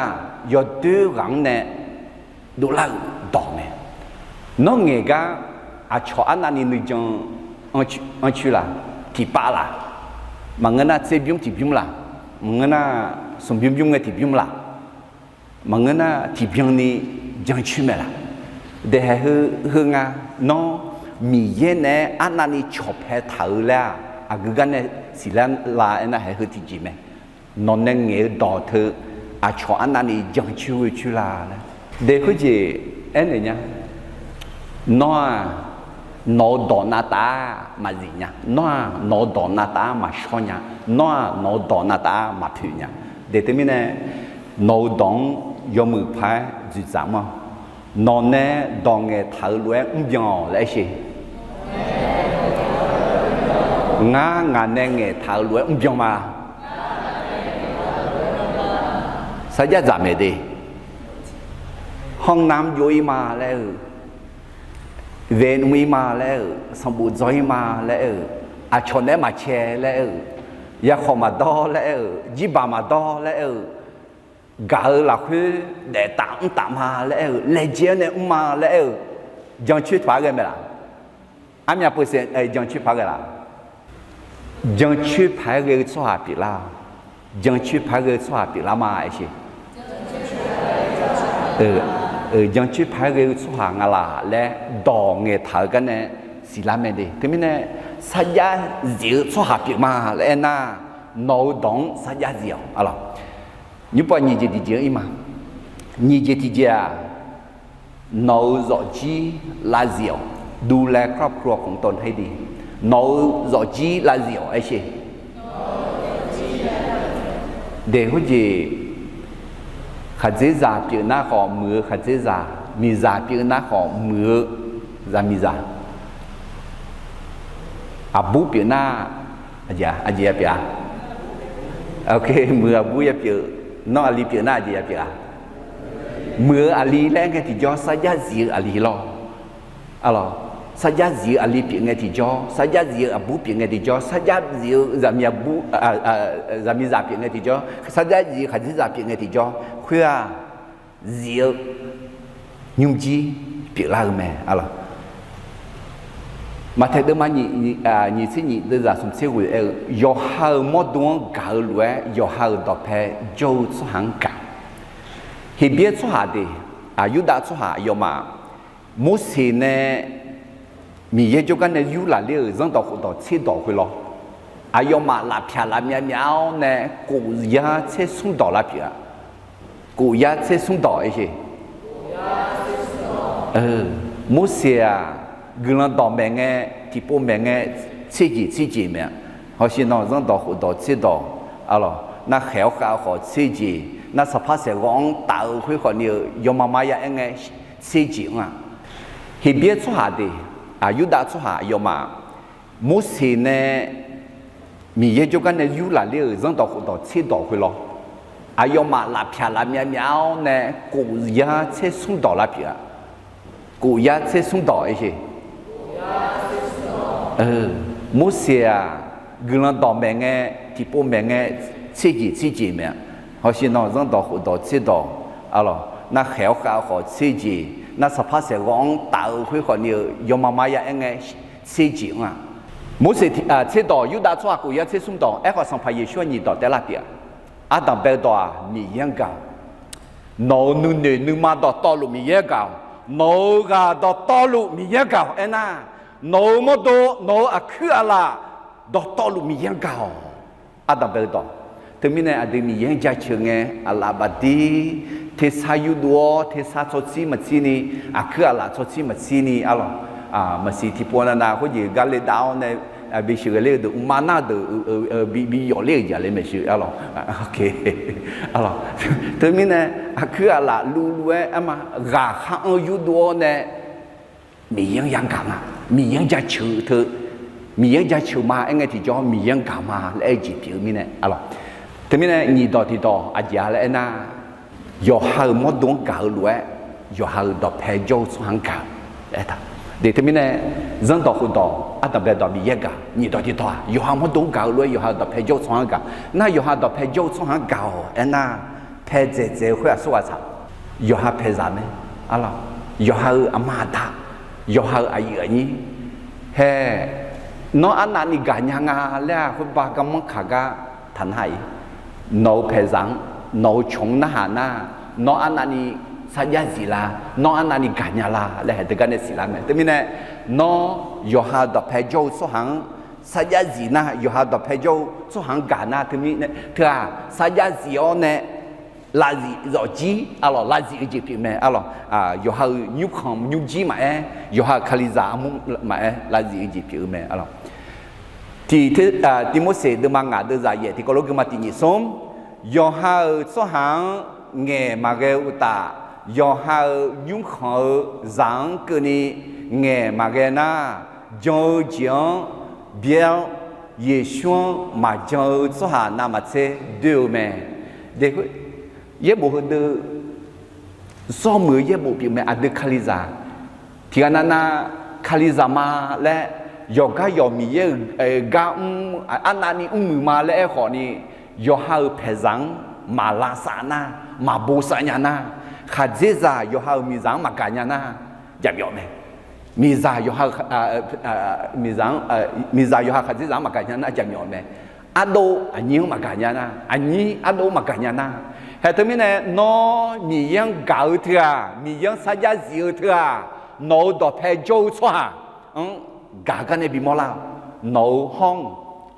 yawdoer ghaq-anr nae dovlar-euq dawq mae. Nawr ngaeq gar aqcawq arnavni nuijan anrcoer laq, tiqpav laq, maqngeur nar tserbymr tiqbymr laq, maqngeur nar smqbymr bymr ngae tiqbymr laq, maqngeur nar tiqbyan ni jancoer mae laq. Daeqhaeq heu, heu nga, nawr Miqyaer naeq-aer arnavni cawqpae taq-eu laer-aq, aqgeu gar nae siqlar la aernar haeq heu tiqjeq mae. Nawq nae ngaeq-eu dawq teu aqcawq arnavni jancoer ghoe coer la laer. Daeq khoerjeq aernaeq nya. Nawr-aq, nawq-eu dawq navtaf-ar maqzif nya. Nawr-aq, nawq-eu dawq navtaf-ar maqshawr nya. Nawr-aq, nawq-eu dawq navtaf-ar maqpoeq nya. Daeq teumirnae, nawq-eu dawq-anr yawmuiq paq-aer dzoeqdzaq ma. Nawq nae dawq ngaeqtaq-eu lof-aer mrbyan-awq laer aer sher. Ngar ngaq nae ngaeqtaq-eu lof-aer mrbyan ma. Sarjax dzaq maeq de. Hawrnamr jov-ir ma laer-eu, vaeqnmr-ir ma laer-euq, sanqbof dzawr-ir ma laer-euq, aqcawq naeq-aer maqcae laer-euq, yakhawf maqdawr laer-euq, jirbaq maqdawr laer-euq, gaq-eu lafkhoer daef taf mr taf ma laer-euq, laejae-anr nae mr ma laer-euq, jancoer paq-aer ghae mae laq? Armyaq peuqsaef jancoer paq-aer ghae laq? Jancoer paq-aer ghae-eu tsawrhaq pyeuflar-a. Jancoer paq-aer ghae-eu tsawrhaq pyeuflar ma aer sher. Jancoer paq-aer ghae-eu tsawrhaq nga laq laer dawq ngaeqtaq-eu gar nae siqlar mae de. Teumirnae sarjax zif-eu tsawrhaq pyeuf ma laer aernar, nawq-eu dawq-anr sarjax zif-awq. Alawq, nymrpov nyiq jeq tiqjeq-anr ir ma. Nyiq jeq tiqjeq-aq, nawq-eu zawfjir lavzif-awq. ดูแลครอบครัวของตนให้ดี. Nawq-eu zawfjir lavzif-awq aer sher. Daeq khoerjeq, khaqdzerzaq pyeuf nar khawf muiq-eu khaqdzerzaq, miqzaq pyeuf nar khawf muiq-eu zaqmiqzaq. Aqbur pyeuf nar, aqjeq aqjeq ya pyeuf-a? Muiq-eu aqbur ya pyeuf, nawr aqli pyeuf nar aqjeq ya pyeuf-a? Muiq-eu aqli laer ngae tiqjawr sarjax zif-eu aqli lawr. Alawq, sarjax zif-eu aqli pyeuf ngae tiqjawr, sarjax zif-eu aqbur pyeuf ngae tiqjawr, sarjax zif-eu zaqmiq aqbur, zaqmiqzaq pyeuf ngae tiqjawr, sarjax zif-eu khaqdzerzaq pyeuf ngae tiqjawr, khoer-aq, zif-eu nymrjir pyeuflar-eu mae. Alawq, Maqtaeq deuvma nyiq tser nyiq deuvzaq smq tser ghoeq aer-eu, yawqha-euq mawrdo-anr gaq-eu lof-aer yawqha-euq dawqpae jawr-eu tsawrhaq-anr gaq. Heqbyaer tsawrhaq de, Yurdav tsawrhaq aqyawfmaf Morseq nae Miqyaer jawrgar nae yurlaf ler-euq zanrdawq khofdawq tserdawq khoerlawr, aqyawfmaf lafpyaq lafmyav myav-awr nae kof yar tser smr dawq lar pyeuf-a. Kof yar tser smr dawq aer sher. Morseq-aq, guiqlanq dawq maeq ngae, tiqpov maeq ngae, tserjeq tserjeq maeq-a. Hawsher nawq zanrdawq khofdawq tserdawq, alawq, narkhaeq-awr khav-eu khawf tserjeq, nar saqpar saeqghawv-anr taf-eu khoer khawfni-eu yawma maqya aer ngae, tserjeq-anr-aq, Heqbyaer tsawrhaq de, Yurdav tsawrhaq aqyawfmaf Morseq nae Miqyaer jawrgar nae yurlaf ler-euq zanrdawq khofdawq tserdawq khoerlawr, aqyawfmaf lafpyaq lafmyav myav-awr nae kof yar tser smr dawq lar pyeuf-a. Kof yar tser smr dawq aer sher. Morseq-aq, guiqlanq dawq maeq ngae, tiqpov maeq ngae, tserjeq tserjeq maeq-a. Hawsher nawq zanrdawq khofdawq tserdawq, alawq, narkhaeq-awr khav-eu khawf tserjeq, nar saqpar saeqghawv-anr taf-eu khoer khawfni-eu yawma maqya aer ngae, tserjeq-anr-aq, Morseq tserdawq, Yurdav tsawrhaq kof yar tser smr dawq, aerkhawf Sanqpaq Yeqsur-anr nyiq dawq taef lar pyeuf-a. Ardanq bae-eu dawq-aq Miqyaer-anr gaq-awq. Nawq-euq nuinoeq nuima dawqtawvluf Miqyaer-anr gaq-awq. Nawq-euq ghaq dawqtawvluf Miqyaer-anr gaq-awq aernar, nawq-euq mawrdo, nawq-euq aqkuir aqlaf dawqtawvluf Miqyaer-anr gaq-awq. Ardanq bae-eu dawq. Teumirnae aqdui Miqyaer-anr jaceuq ngae, aqlaf bafdir, tersar yurdov-awr, tersar tsawrtsir maqtsirni, aqkuir aqlaf tsawrtsir maqtsirni, alawq, maqsiq tiqpov navnav khoerjeq gar le dav-awr nae, bisheuq ghae ler-eu deuq, mqmav nar-eu deuq, bi yawf ler-euq jeq le maeqshi, alawq. Teumirnae aqkuir aqlaf luvluv-aer arma ghaqkhav-anr yurdov-awr nae Miqyaer-anr yagaq ma. Miqyaer-anr jaceuq teu, Miqyaer-anr jaceuq ma aer ngae tiqjawr Miqyaer-anr gaq ma laer aer-eu jeq pyeuf-eu mirnae, alawq. Teumirnae nyiq dawq tiqdawq aqjeq-a laer aernar, yawqha-euq mawrdo-anr gaq-eu lof-aer, yawqha-euq dawqpae jawr-eu tsawrhaq-anr gaq-eu aertaq. Teumirnae, zanrdawq khofdawq ardanqbae dawq Miqyaer gaq, nyiq dawq tiqdawq-aq, yawqha mawrdo-anr gaq-eu lof-aer yawqha-euq dawqpae jawr-eu tsawrhaq-anr gaq. Nar yawqha dawqpae jawr-eu tsawrhaq-anr gaq-awq aernar, pae dzaeqdzaeq-eu khoer aqsur ghaq tsaq. Yawqha paeqzaq mae. Arlawq, yawqha-euq aqma aqda, yawqha-euq aqyuif aqnyir, hae, nawr arnavni gaqnya nga laer-aq, khoerbar garmanr kaq gar taqnar-iq. Nawq-euq paeqzaq-anr, nawq-euq cawq-anr narhaq nar, nawr arnavni sarjax zif la, nawr arnavni gaqnya la laer haeq deuq gar nae siqlar mae. Teumirnae, nawr yawqha dawqpae jawr-eu tsawrhaq-anr sarjax zif nar, yawqha dawqpae jawr-eu tsawrhaq-anr gaq nar, teumirnae teu-aq sarjax zif-awr nae lavzif zawqjir, arlawq, lavzif-eu jeq pyeuf mae. Arlawq, yawqha-euq nymrkhanq nymrjir maqaer, yawqha-euq Kalizaq armur maqaer, lavzif-eu jeq pyeuf-eu mae. Arlawq, Tiq, Tirmorseq deuvma ngaq deuvzaq yaef tiqkawv lof geuvma tiq nyiq smr, yawqha-euq tsawrhaq-anr ngaeq maqghae-eu uqtaf, yawqha-euq nymrkhanq-eu zaq-anr keuvni ngaeq maqghae nar, jan-eu jeq-anr byaer-awr, Yeqsur-anr maqjan-eu tsawrhaq navmaqtser doer-eu mae. Yaerbof heudeuq zawrmuiq-eu yaerbof pyeuf mae. Aqdui Kalizaq tiqghaq navnav Kalizaq ma laer, yawqgar yawq Miqyaer-euq gar mr, arnavni mrmuiq ma laer aerkhawf ni, yawqha-euq paeqzaq-anr maq lavsav nar, maq bosav nya nar, khaqdzerzaq yawqha-euq miqzaq-anr maqgaq nya nar, jaqmyawf mae. Miqzaq yawqha, miqzaq, miqzaq yawqha khaqdzerzaq-anr maqgaq nya nar jaqmyawf mae. Ardov aqnyir-anr maqgaq nya nar, aqnyir ardov-anr maqgaq nya nar. Haeq teumirnae nawr Miqyaer-anr gaq-eu teu-aq, Miqyaer-anr sarjax zif-eu teu-aq, nawq-euq dawqpae jawr-eu tsawrhaq-anr gaq gar nae bimawr lar-awq. Nawq-euq hawr,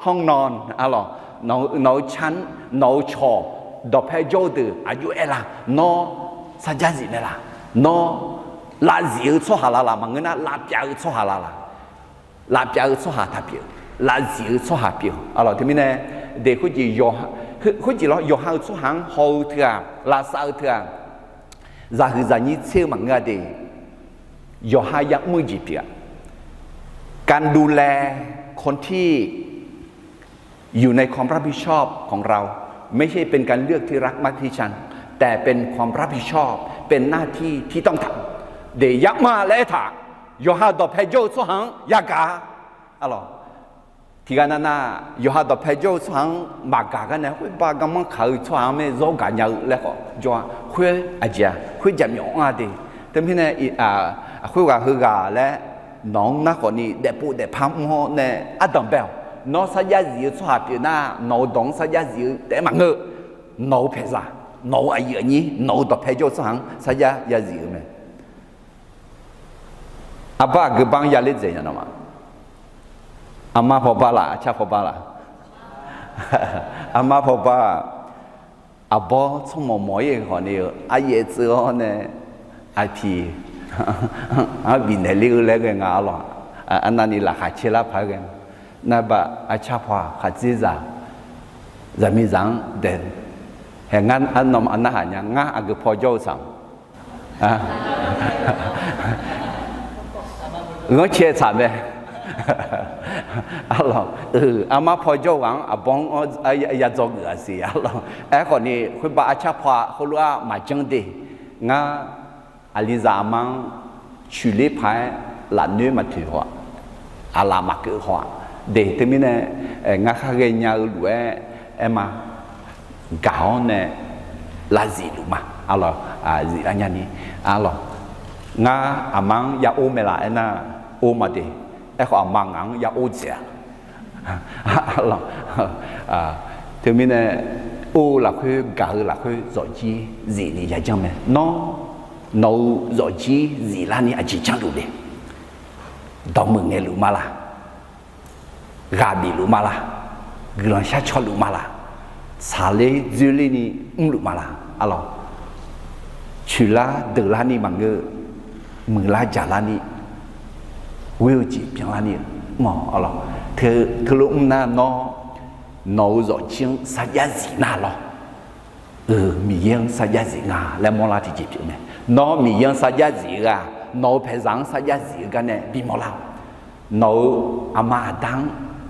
hawr nan, arlawq, nawq-euq can, nawq-euq cawq, dawqpae jawr-eu deuq aqjox aer la, nawr sarjax zif mae la, nawr lavzif-eu tsawrhaq la laq, maqngeur nar lavpyav-eu tsawrhaq la laq, lavpyav-eu tsawrhaq taq pyeuf, lavzif-eu tsawrhaq pyeuf. Arlawq, teumirnae, de khoerjeq, khoerjeq lawr, yawqha-euq tsawrhaq-anr haw-eu teu-aq, lavsav-eu teu-aq, zaqhuiq zaqnyir tser-eu maqngeur-a de. Yawqha ya'mr-eu jeq pyeuf-a. การดูแลคนที่ อยู่ในความรับผิดชอบของเรา ไม่ใช่เป็นการเลือกที่รักมักที่ชัง แต่เป็นความรับผิดชอบ เป็นหน้าที่ที่ต้องทำ de ya'mr-a laer aertaq, yawqha dawqpae jawr-eu tsawrhaq-anr yagaq-a. Arlawq, tiqghaq navnav yawqha dawqpae jawr-eu tsawrhaq-anr maqgaq gar nae, khoerbar garmanr kaq-eu tsawrhaq-anr mae zawr gaqnya-eu laer khawf jawr-a. Khoer aqjeq-aq, khoer jaqmyawf anr-a de. Teumirnae, khoerghaq heughaq laer nawq-anr nar khawf ni daefpov daefpar mr-awr nae ardanq bae-awq. Nawr sarjax zif-eu tsawrhaq pyeuf nar, nawq-euq dawq-anr sarjax zif-eu taef-aer maqngeur-eu. Nawq-euq paeqzaq, nawq-euq aqyuif aqnyir, nawq-euq dawqpae jawr-eu tsawrhaq-anr sarjax ya zif-eu mae. Arbar aqgeu bar-anr yaler dzaeq nya nawmaf. Armar pawbar laf, arcar pawbar laf? Armar pawbar-aq, aqbawr tsawrmawq mawq-ir khawf ni-eu aryaev tseuv-awr nae, aqpiq-anr bifnaeq ler-eu laer ghae nga arlawq. Arnavni laqkhaq caer lar paq-aer ghae nga. Narbar arcar paw-aq khaqdzerzaq, zaqmiqzaq-anr dae, hae ngar arnawmaf narhaq nya, ngar aqgeu paw jawr-eu saq ghanrcae tsaq mae. Arlawq, armar paw jawr-eu ghaq-anr aqbawr-anr ya dzawgeuf-a siq arlawq. Aerkhawf ni khoerbar arcar paw-aq heulof-aer maqjanr de. Ngar aqlizaq aqma-anr coeqler paq-aer lafnoer maqtoeq haw-aq, aqlaf maqkeuv haw-aq de. Teumirnae, ngar khar ghaenya-eu lof-aer aer ma. Gaq-awr nae lavzif luf ma. Arlawq, ziflar nyani, arlawq, ngar aqma-anr ya or mae laf aernar, or ma de. Aerkhawf aqma ngaq-anr ya or dzaeq-a. Teumirnae, or-eu lafkhoer gaq-eu lafkhoer zawqjir zifni yajanr mae. Nawr, nawq-euq zawqjir ziflarni aqjeq janrluf le. Dawqmeuq ngaeqluf ma laq? Ghaq bifluf ma laq? Guiqlanq sharcaw luf ma laq? Tsaqler dzoerlerni mrluf ma laq? Arlawq, coeqlar deuqlarni maqngeur, muiqlar jaqlarni, ghoer-eu jeq byanlarni mr-awq. Arlawq, teulof mr nar nawr, nawq-euq zawqjir-anr sarjax zif nar lawr. Euq, Miqyaer-anr sarjax zif nga laer mawrlar tiqjeq pyeuf mae. Nawr Miqyaer-anr sarjax zif-eu ghaq, nawq-euq paeqzaq-anr sarjax zif-eu gar nae bimawr lar-awq. Nawq-euq aqma aqda-anr,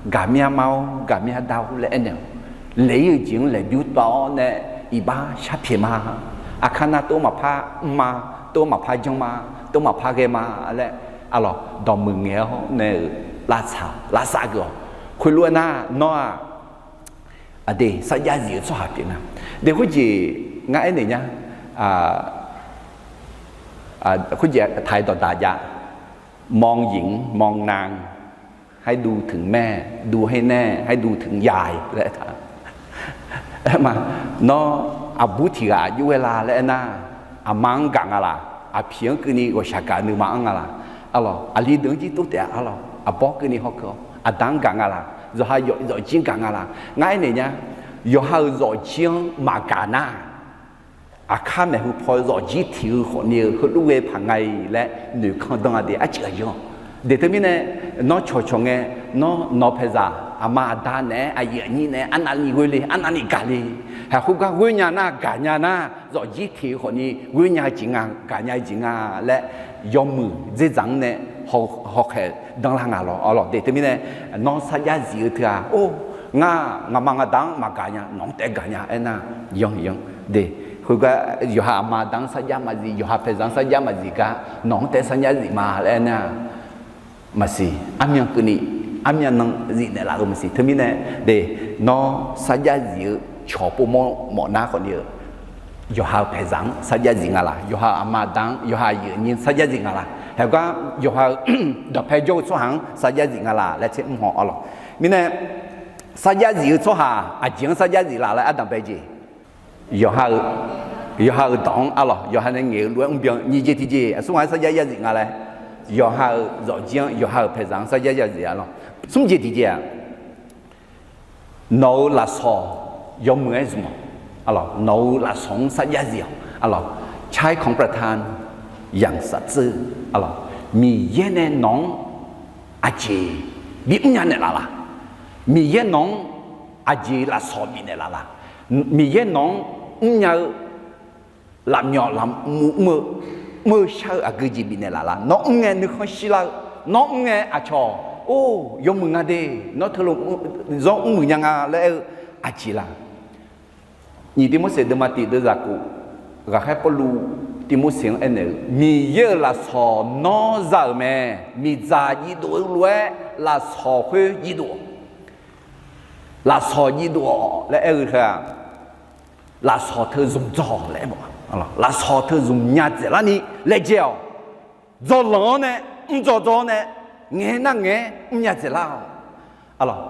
gaqmya ma-or, gaqmya da-or laer aernaeq-awq. Laeq-ir-euq jeq-anr laeqbymr tawv-awr nae iqbax sharpyaeq ma. Aqkar nar tov maqpar mr ma, tov maqpar janr ma, tov maqpar ghae ma laer Arlawq, dawqmuiq ngaeq-awr nae-euq lavtsaq lavsav geuf-awq. Khoerlof-aer nar, nawr-aq, aqdui sarjax zif-eu tsawrhaq pyeuf nga. Deuq khoerjeq ngar aernaeq nya, khoerjeq taq-aer dawqdaq jav, มองหญิง มองนาง ให้ดูถึงแม่ ดูให้แน่ ให้ดูถึงยาย laer aertaq. Aerma, nawr aqbur tiq ghaq aqjox ghae la laer aernar, aqma-anr gaq nga laq, aqpiq-anr keuvni ghawqshaq gaq nuima-anr nga laq. Arlawq, aqli deuq-anr jir tov taef-a. Arlawq, aqbawr keuvni hawkeuv-awr aqda-anr gaq nga laq, zawqha zawqjir-anr gaq nga laq. Ngar aernaeq nya, yawqha-euq zawqjir-anr maqgaq nar, aqkar maeqhu paw zawqjir tiq-eu khawfni-eu heulof ghae paq nga-iq laer noeqkanr dan-a de, arcuiv aqyawf. Deuq teumirnae, nawr cawqcawq ngae, nawr nawq paeqzaq aqma aqda naeq-aer, aqyuif aqnyir naeq-aer, arnavni ghoe le, arnavni gaq le. Haiq khoergar ghoer nya nar, gaq nya nar, zawqjir tiq-eu khawfni ghoer nya-eu jeq nga, gaq nya-eu jeq nga laer, yawmuiq dzerzaq-anr nae hawkhaeq danlar nga lawq. Arlawq, deuq teumirnae, nawr sarjax zif-eu teu-aq, or, ngar ngaqma ngaqda-anr maqgaq nya, nawq-anr taef-aer gaq nya aernar, yanr yanr de. Khoergar yawqha aqma aqda-anr sarjax maqzif, yawqha paeqzaq-anr sarjax maqzif gar nawq-anr taef-aer sarjax zif ma laer aernar, maqsiq. Armyan keuvni, armyan nan zifnaeq laf-eu maqsiq. Teumirnae de, nawr sarjax zif-eu cawq povmawr mawf nar khawfni-eu, yawqha-euq paeqzaq-anr sarjax zif nga laq, yawqha aqma aqda-anr, yawqha aqyuif aqnyir sarjax zif nga laq. Haiq gar yawqha-euq dawqpae jawr-eu tsawrhaq-anr sarjax zif nga laq laer tser mr haw. Arlawq, mirnae sarjax zif-eu tsawrhaq aqjeq-anr sarjax zif laf laer ardanq bae jeq, yawqha-eu, yawqha-euq dawq-anr, arlawq, yawqha nae ngaeq-eu lof-aer mrbyan nyiq jeq tiqjeq aqsur ghaq-aer sarjax yarzif nga laer, yawqha-euq zawqjir-anr, yawqha-euq paeqzaq-anr sarjax yarzif. Arlawq, smr jeq tiqjeq-aq, nawq-euq lafsawq yawmuiq-aer zmq-awq. Arlawq, nawq-euq lafsawq-anr sarjax zif-awq. Arlawq, ใช้ของประทานอย่างสัตย์ซื่อ arlawq, Miqyaer nae nawq-anr aqjeq bimr nya naeqlaf laq? Miqyaer nawq-anr aqjeq lafsawq bifnaeq laf laq? Miqyaer nawq-anr mrnya-eu lafmyawf lafmuv mr-eu, mr-eu shar-eu aqgeu jeq bifnaeq laf laq? Nawr mr ngae nuikhanr shirlar-eu, nawr mr ngae aqcawq, or, yawmuiq nga de, nawr teulof zanr mrmuiq nya nga laer aer-eu aqjeq laq? Nyiq Tivmorseq deuvma tiq deuvzaq kof, ghaqkhaer Pawrluv Tivmorseq-anr aernaeq-eu, Miqyaer-euq lafsawq nawr za-euq mae. Miqdzaq jiv dov-eu lof-aer lafsawq khoer jiv dov-awq. Lafsawq jiv dov-awq laer aer-eu teu-aq, lafsawq teu zmq dzaw-awq laer aer-a. Lafsawq teu zmq nya dzaeqlarni laejae-awq. Dzawlanq-anr nae, mrdzaw dzaw-anr nae, ngaeq-aer nar ngaeq-aer mrnya dzaeqlar-awq. Arlawq,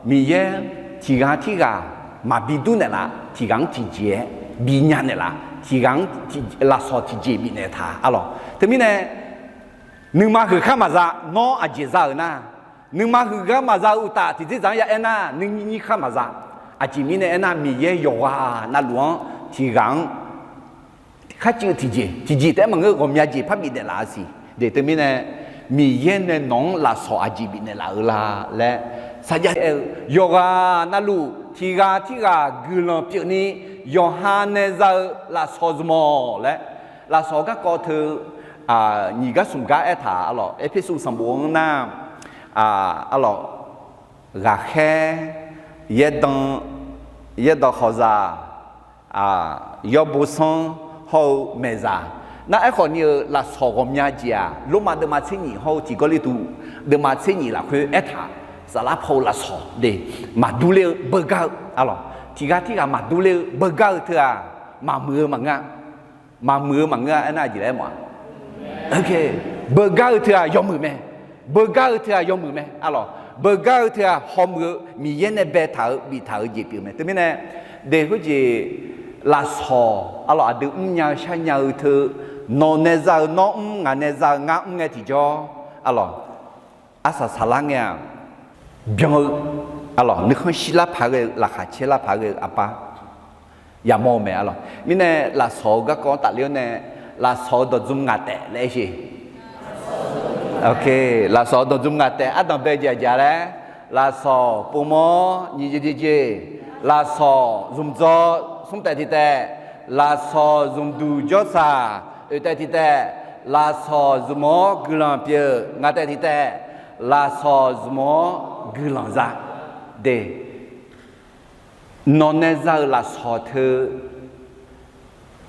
Miqyaer tiq ghaq tirghaq maqbi dur naeqlaf, tiq ghaq-anr tiqjeq-aer bi nya naeqlaf, tiq ghaq-anr lafsawq tiqjeq bifnaeq taq. Arlawq, teumirnae nuima huiq khar maqza. Nawr aqjeq za-euq nar, nuima huiq gar maqza-eu uqtaf tiqdzerdzaq-anr ya aer nar, nuinyir khar maqza. Aqjeq mirnae aernar, Miqyaer yawqghaq navluf-anr tiq ghaq-anr kharcuiv tiqjeq, tiqjeq taef-aer maqngeur, ghawqmya jeq parbif naeqlaf-a siq. Deuq teumirnae, Miqyaer nae nawq-anr lafsawq aqjeq bifnaeq laf-eu la laer sarjax aer-eu, yawqghaq navluf tiq ghaq tirghaq guiqlanq pyeufni yawqha nae za-eu lafsawq zmq-awq laer, lafsawq garkawv teu nyiq gar smq gar aertaq. Arlawq, Erpersu sanqbof-anr nar, arlawq, ghaqkhaer, yaerdan, yaerdan khawqzaq, yawbo sanr hawr-eu maeqzaq. Nar aerkhawf ni-euq lafsawq ghawqmya jeq-aq, Lormav deuvma tser nyiq hawr-eu tiq Gawrliqtu deuvma tser nyiq lafkhoer aertaq. Saflar paw-eu lafsawq de, maqdur ler-eu beugar-eu, arlawq, tiq ghaq tirghaq maqdur ler-eu beugar-eu teu-aq, maqmuiq-eu maqngeur-a. Maqmuiq-eu maqngeur-a. Aernar aqjeq laer aer mawf-a? Beugar-eu teu-aq yawmuiq mae. Beugar-eu teu-aq yawmuiq mae. Arlawq, beugar-eu teu-aq hawmuiq-eu, Miqyaer nae baetaq-eu biftaq-eu jeq pyeuf mae. Teumirnae, de khoerjeq lafsawq, arlawq, aqdui mrnya-eu sharnya-eu teu, nawq nae za-eu nawr mr, ngaq nae za-eu ngar mr ngae tiqjawr, arlawq, arsaq saqlar ngae-aq, byan-eu, arlawq, nuikhanr shirlar paq ghae-eu, laqkhaq caerlar paq ghae-eu aqpar yamawr-eu mae. Arlawq, mirnae lafsawq-eu garkawv-anr tafler-awr nae, lafsawq-eu dawqdzm ngaq taef laer aer sher. Lafsawq-eu dawqdzm ngaq taef ardanq bae jeq aqjeq laer, lafsawq povmawr nyiq jeq tiqjeq, lafsawq zmqdzawr smr taef tiq taef, lafsawq zmqduq jawrsaq oeq taef tiq taef, lafsawq zmq-awr guiqlanq pyeuf ngaq taef tiq taef, lafsawq zmq-awr guiqlanq za de. Nawq nae za-euq lafsawq teu,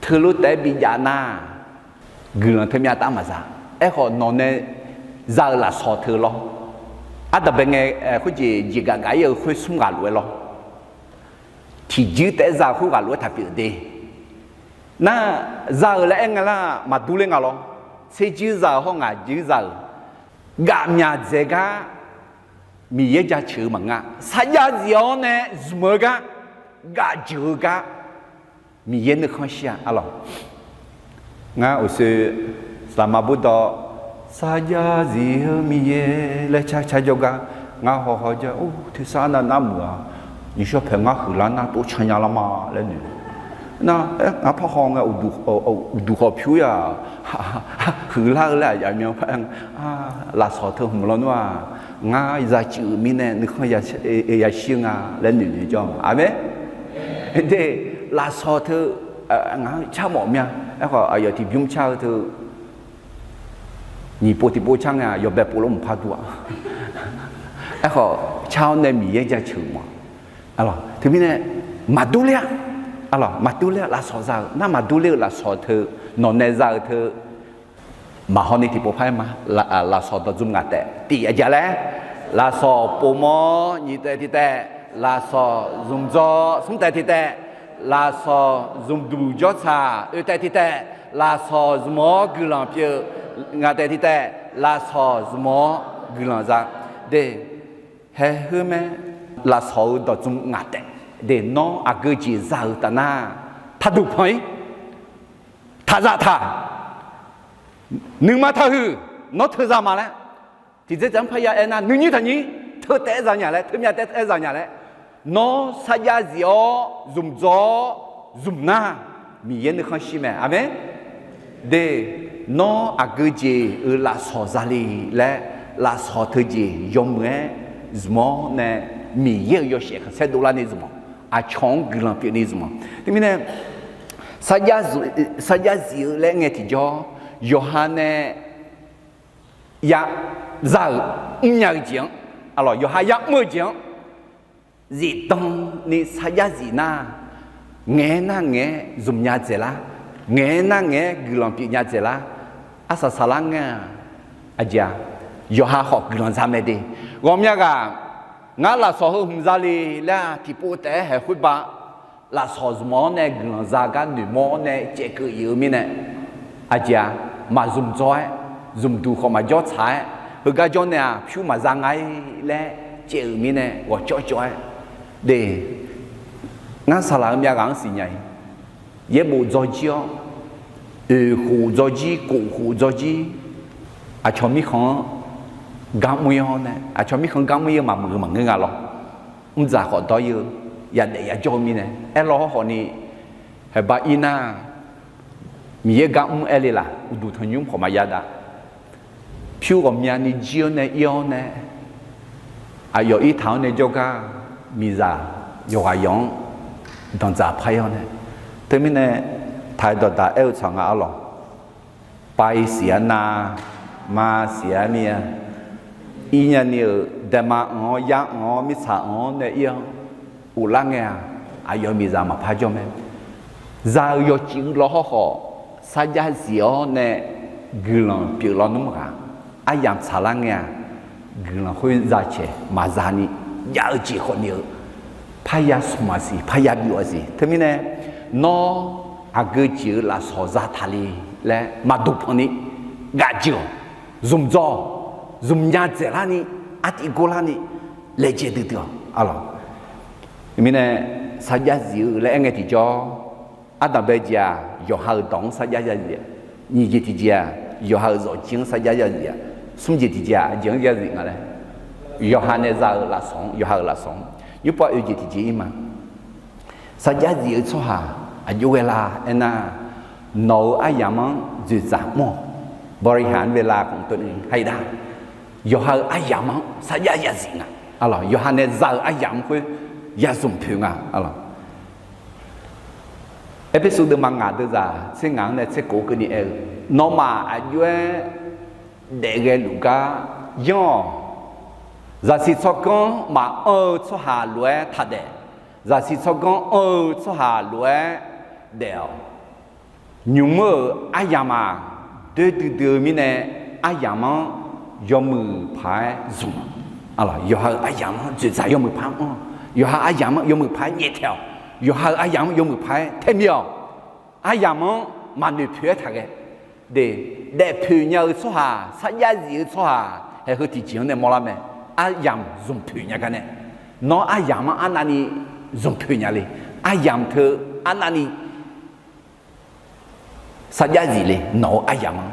teulof taef-aer bijav nar, guiqlanq teumyav taf maqza. Aerkhawf nawq nae za-euq lafsawq teu lawr. Ardanqbae ngae, khoerjeq jeqgaf gaf-ir-eu khoer smr ghaq lof-aer lawr. Tiqjuir taef-aer za-eu khoerghaq lof-aer taq pyeuf de. Nar, za-euq laer aer nga lar maqdur ler nga lawr. Tserjuir za-euq hawr ngaqjuir za-euq, gafmyaq dzaeq gar Miqyaer jaceuq-eu maqngeur. Sarjax zif-awr nae zmq-eu gar, gafjeuq-eu gar, Miqyaer nuikhanr shir-a arlawq. Ngar uqshoe saqlaqma burdawv, sarjax zif-eu Miqyaer laer car car jawrgar, ngar hawhaw jar, or, tersar nav nar muiq-a, nyiqshawr paeq ngar huiqlar nar tov can nya lar ma laer noeq. Nar, ngar parhaw ngae, uqduq khawf pyur-ir-aq, huiqlar-eu laer aqyawf myan par-aer, lafsawq teu hmq lawnmr-aq, ngar zaqcuif-euq mirnae nuikhanr yashir-eu nga laer noeq noeq jawr-a. Aqmeq. De, lafsawq teu ngaq-anr car mawf mya. Aerkhawf aqyawf tiqbymr car-eu teu nyiq pov tiqpov car ngae-aq, yawbae pov lof mqpar dur-a. Aerkhawf car-awr nae Miqyaer jaceuq ma. Teumirnae maqdur ler-a. Maqdur ler-a, lafsawq za-euq nar maqdur ler-eu lafsawq teu, nawq nae za-eu teu, maqhaw ni tiqpov par-aer ma. Lafsawq dawqdzmr ngaq taef tiq aqjeq laer, lafsawq povmawr nyiq taef tiq taef, lafsawq zmqdzawr smr taef tiq taef, lafsawq zmqduq jawrtsaq oe taef tiq taef, lafsawq zmq-awr guiqlanq pyeuf ngaq taef tiq taef, lafsawq zmq-awr guiqlanq za. De, haeq khoer mae, lafsawq-eu dawqdzmr ngaq taef. De, nawr aqgeu jeq za-euq taf nar, taqduq panq-ir, taqzaf taq, nuima taqhuiq, nawr teuza ma laer, tiqdzer dzaq-anr parya aernar nuinyir taqnyir, teu taef-aer za nya laer, teumyav taef-aer za nya laer, nawr sarjax zif-awr zmqdzawr-awr zmq nar, Miqyaer nuikhanr shir mae. Aqmeq. De, nawr aqgeu jeq-euq lafsawq za le laer, lafsawq teujeq yawmuiq-aer zmq-awr nae, Miqyaer-euq yawshaef khanqsaer dovlar ni zmq-awq. Aqcawq-anr guiqlanq pyeuf ni zmq-awq. Teumirnae sarjax zif-eu laer ngae tiqjawr, yawqha nae ya za-euq mrnya-eu jeq-anr, arlawq, yawqha ya'mr-eu jeq-anr zifdan ni sarjax zif nar, ngaeq-aer nar ngaeq-aer zmq nya dzaeqlar, ngaeq-aer nar ngaeq-aer guiqlanq pyeuf nya dzaeqlar, arsaq saqlar ngae-aq, aqjeq-aq, yawqha khawf guiqlanq za mae de. Ghawqmya ghaq, ngar lafsawq heu hmq za le laer-aq, tiqpov taef-aer haeq khoerba lafsawq zmq-awr nae guiqlanq za gar noeqmawr-awr nae caevkeuv iq-eu mirnae, aqjeq-aq, maq zmqdzawr-aer, zmqduq khawf maqjawr tsaq-aer, heugar jawr nae-aq pyur maqza nga-ir laer caev-euq mirnae ghawqcawv cawv-aer, de, ngar saqlaq-eu myav ghaq-anr siqnya-iq, yaerbof dzawjir-awr, oeq khof dzawjir, kof khof dzawjir, aqcawq mirkhanq-anr gar mr-ir-awr nae, aqcawq mirkhanq gar mr-ir-eu maqmuiq-eu maqngeur nga lawr. Mrdzaq khawf dawr-ir-eu, yadaef yajawr-eu mirnae aerlawr hawrkhawf ni, haeqba ir nar, Miqyaer gar mr aer le laf, uqduq tanqnymr khawf maqya dav. Pyur ghawqmyani jir-awr nae ir-awr nae, aqyawf irtaq-anr nae jawrgar miqzaq yawqghaq yawq-anr danqdzaq par-ir-awr nae, teumirnae taq-eu dawqdaq aer-eu tsaq nga arlawq. Pav-ir siq-ar nar, ma siq-ar mir-a. Ir nyani-euq daema anq-awr, yar anq-awr, mirtsaq anq-awr nae ir-awr uvlar ngae-aq, aqyawf miqzaq maqpar jawr mae. Za-eu yawcif lawr hawrkhawf, sarjax zif-awr nae guiqlanq pyeuf lawnmr ghaq, aryamq tsaqlar ngae-aq, guiqlanq khoer za caeq maqza ni, jav-eu jeq khawf ni-eu parya smq maqsiq, parya byov-a siq. Teumirnae, nawr aqgeu jeq-eu lafsawq za taqle laer maqduq panq ni, gafjeuq-awq, zmqdzawr-awq, zmqnya dzaeqlar ni, artiv gorlar ni, laejae duidui-awq arlawq. Teumirnae, sarjax zif-eu laer aer ngae tiqjawr, ardanqbae jeq-aq, yawqha-euq dawq-anr sarjax yarzif-a. Nyiq jeq tiqjeq-aq, yawqha-euq zawqjir-anr sarjax yarzif-a. Smr jeq tiqjeq-aq, aqjeq-anr yarzif nga laer, yawqha nae za-eu lafsawq-anr, yawqha-euq lafsawq-anr. Nymrpov oe jeq tiqjeq ir ma. Sarjax zif-eu tsawrhaq aqjox ghae la aernar, nawq-euq aryamq-anr dzoeqdzaq mr-awq. Bawriqhaq-anr bae la khmq tov ni ha-iq da. Yawqha-euq aryamq-anr sarjax yarzif nga. Arlawq, yawqha nae za-eu aryamq-anr khoer yazmq poeq nga. Arlawq, Erpersu deuvma ngaq deuvzaq tser ngaq-anr nae tser kof keuvni aer-eu, nawmaf aqjox-aer daef ghae luf gar yanr-awq. Zaqsiq tsawrganr maqanr-eu tsawrhaq lof-aer taqdaef. Zaqsiq tsawrganr anr-eu tsawrhaq lof-aer daef-awq. Nymq mr-euq aryamq-aq, doer duidui-eu mirnae, aryamq-anr yawmuiq paq-aer zmq, yawqha-euq aryamq-anr dzoeqdzaq yawmuiq paq-anr mr-awq, yawqha aryamq-anr yawmuiq paq-aer nyaeftaeq-awq, yawqha-euq aryamq-anr yawmuiq paq-aer tae mir-awq, aryamq-anr maqnoeq poeq-aer taqghae. De, daefpoeq nya-eu tsawrhaq, sarjax zif-eu tsawrhaq, haeq heu tiqjeq-anr nae mawrlar mae. Aryamq zmqpoeq nya gar nae, nawr aryamq-anr arnavni zmqpoeq nya le. Aryamq teu arnavni sarjax zif le, nawq-eu aryamq-anr.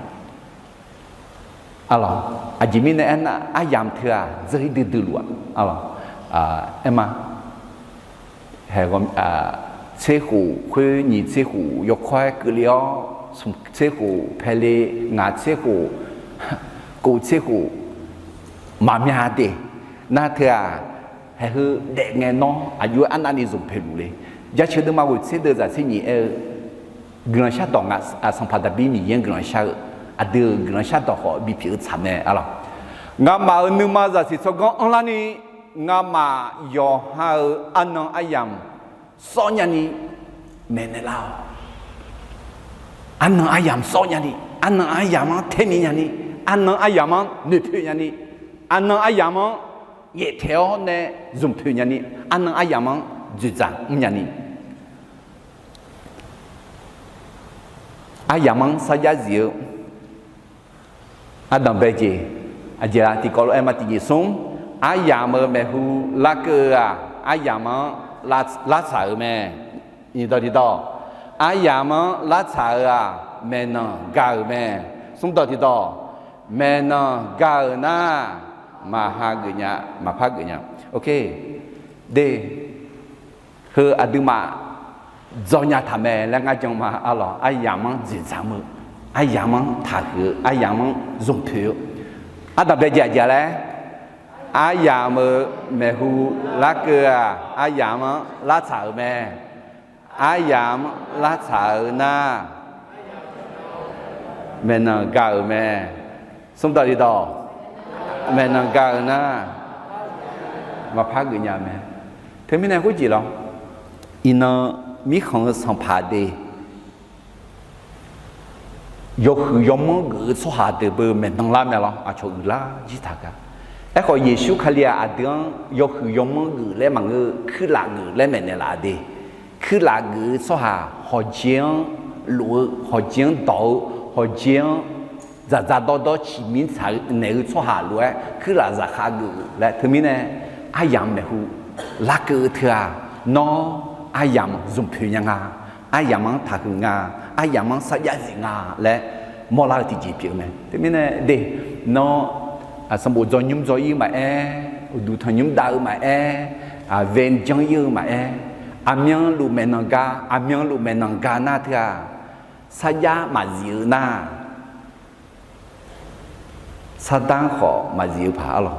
Aqjeq mirnae aernar, aryamq teu-aq dzeur-ir duidui luf-aq, aer ma. Tser khof khoer nyiq tser khof yawkawr-aer keuvle-awr, smq tser khof paele, ngaq tser khof, kof tser khof, maqmya de. Nar teu-aq, haeq heu daef ngae nawr aqjox-aer arnavni zmqpoeq luf le. Jaceuq deuvma ghoeq tser deuv zaq tser nyiq aer-eu, guiqlanq shardawq nga, Sanqpaq Daqbir Miqyaer-anr guiqlanq shar-eu, aqdui-euq guiqlanq shardawq khawf bipyeuf-eu tsaq mae, arlawq. Ngamaf-euq nuima zaqsiq tsawrganr anrlarni, ngamaf yawqha-euq arnan aryamq sawr nyani maeqnaeq lar-awq. Arnan aryamq sawr nyani, arnan aryamq-anr tae mir nyani, arnan aryamq-anr noeqpoeq nyani, arnan aryamq-anr yaeftaeq-awr nae zmqpoeq nyani, arnan aryamq-anr dzoeqdzaq mr nyani, aryamq-anr sarjax zif-eu ardanqbae jeq, aqjeq-aq tiqkawv lof-aer ma. Tiqjeq smr, aryamq-euq maeqhu larkeuv-eu-aq, aryamq-anr lartsaq-euq mae. Nyiqdawq tiqdawq, aryamq-anr lartsaq-euq-aq, maeqnan ga-euq mae. Smrdawq tiqdawq, maeqnan ga-euq nar, maqha geuf nya, maqpar geuf nya. De, heu aqduimaf dzaw nya taq mae laer ngar jan ma, arlawq. Aryamq-anr dzoeqdzaq mr-eu, aryamq-anr taqhuiq-eu, aryamq-anr zmqpoeq-eu, ardanqbae jeq aqjeq laer, aryamq-euq maeqhu larkeuv-aq, aryamq-anr lartsaq-euq mae. Aryamq-anr lartsaq-eu nar, maeqnan ga-euq mae. Smrdawq tiqdawq, maeqnan ga-euq nar, maqpar geuf nya mae. Teumirnae khoerjeq lawr, iqnan mirkhanq-eu sanqpaq de, yawhuiq yawmanr geuf-eu tsawrhaq deuq beu maeqnan lar mae lawr, aqcawq uiqlar jir taq gar. Aerkhawf, Yeqsur Kali-aq aqdui-anr yawhuiq yawmanr geuf laer maqngeur, kuirlaf geuf laer maeqnaeq laf de. Kuirlaf geuf-eu tsawrhaq hawqjeq-anr lof-eu, hawqjeq-anr dawq-eu, hawqjeq-anr dzaqdzaq dawrdawr ciqmir tsaq naeq-eu tsawrhaq lof-aer kuirlaf zaqkhav geuf laer. Teumirnae aryamq maeqhu larkeuv-eu teu-aq, nawr aryamq zmqpoeq nya nga, aryamq-anr taqhuiq nga, aryamq-anr sarjax zif nga laer mawrlar-eu tiqjeq pyeuf-eu mae. Teumirnae de, nawr sanqbof dzaw nymr dzaw-ir-eu maqaer, uqduq tanqnymr dav-eu maqaer, vae janr-ir-eu maqaer, aqmyanluf maeqnan ga, aqmyanluf maeqnan ga nar teu-aq, sarjax maqzif-eu nar, sardanr khawf maqzif-eu paq arlawq.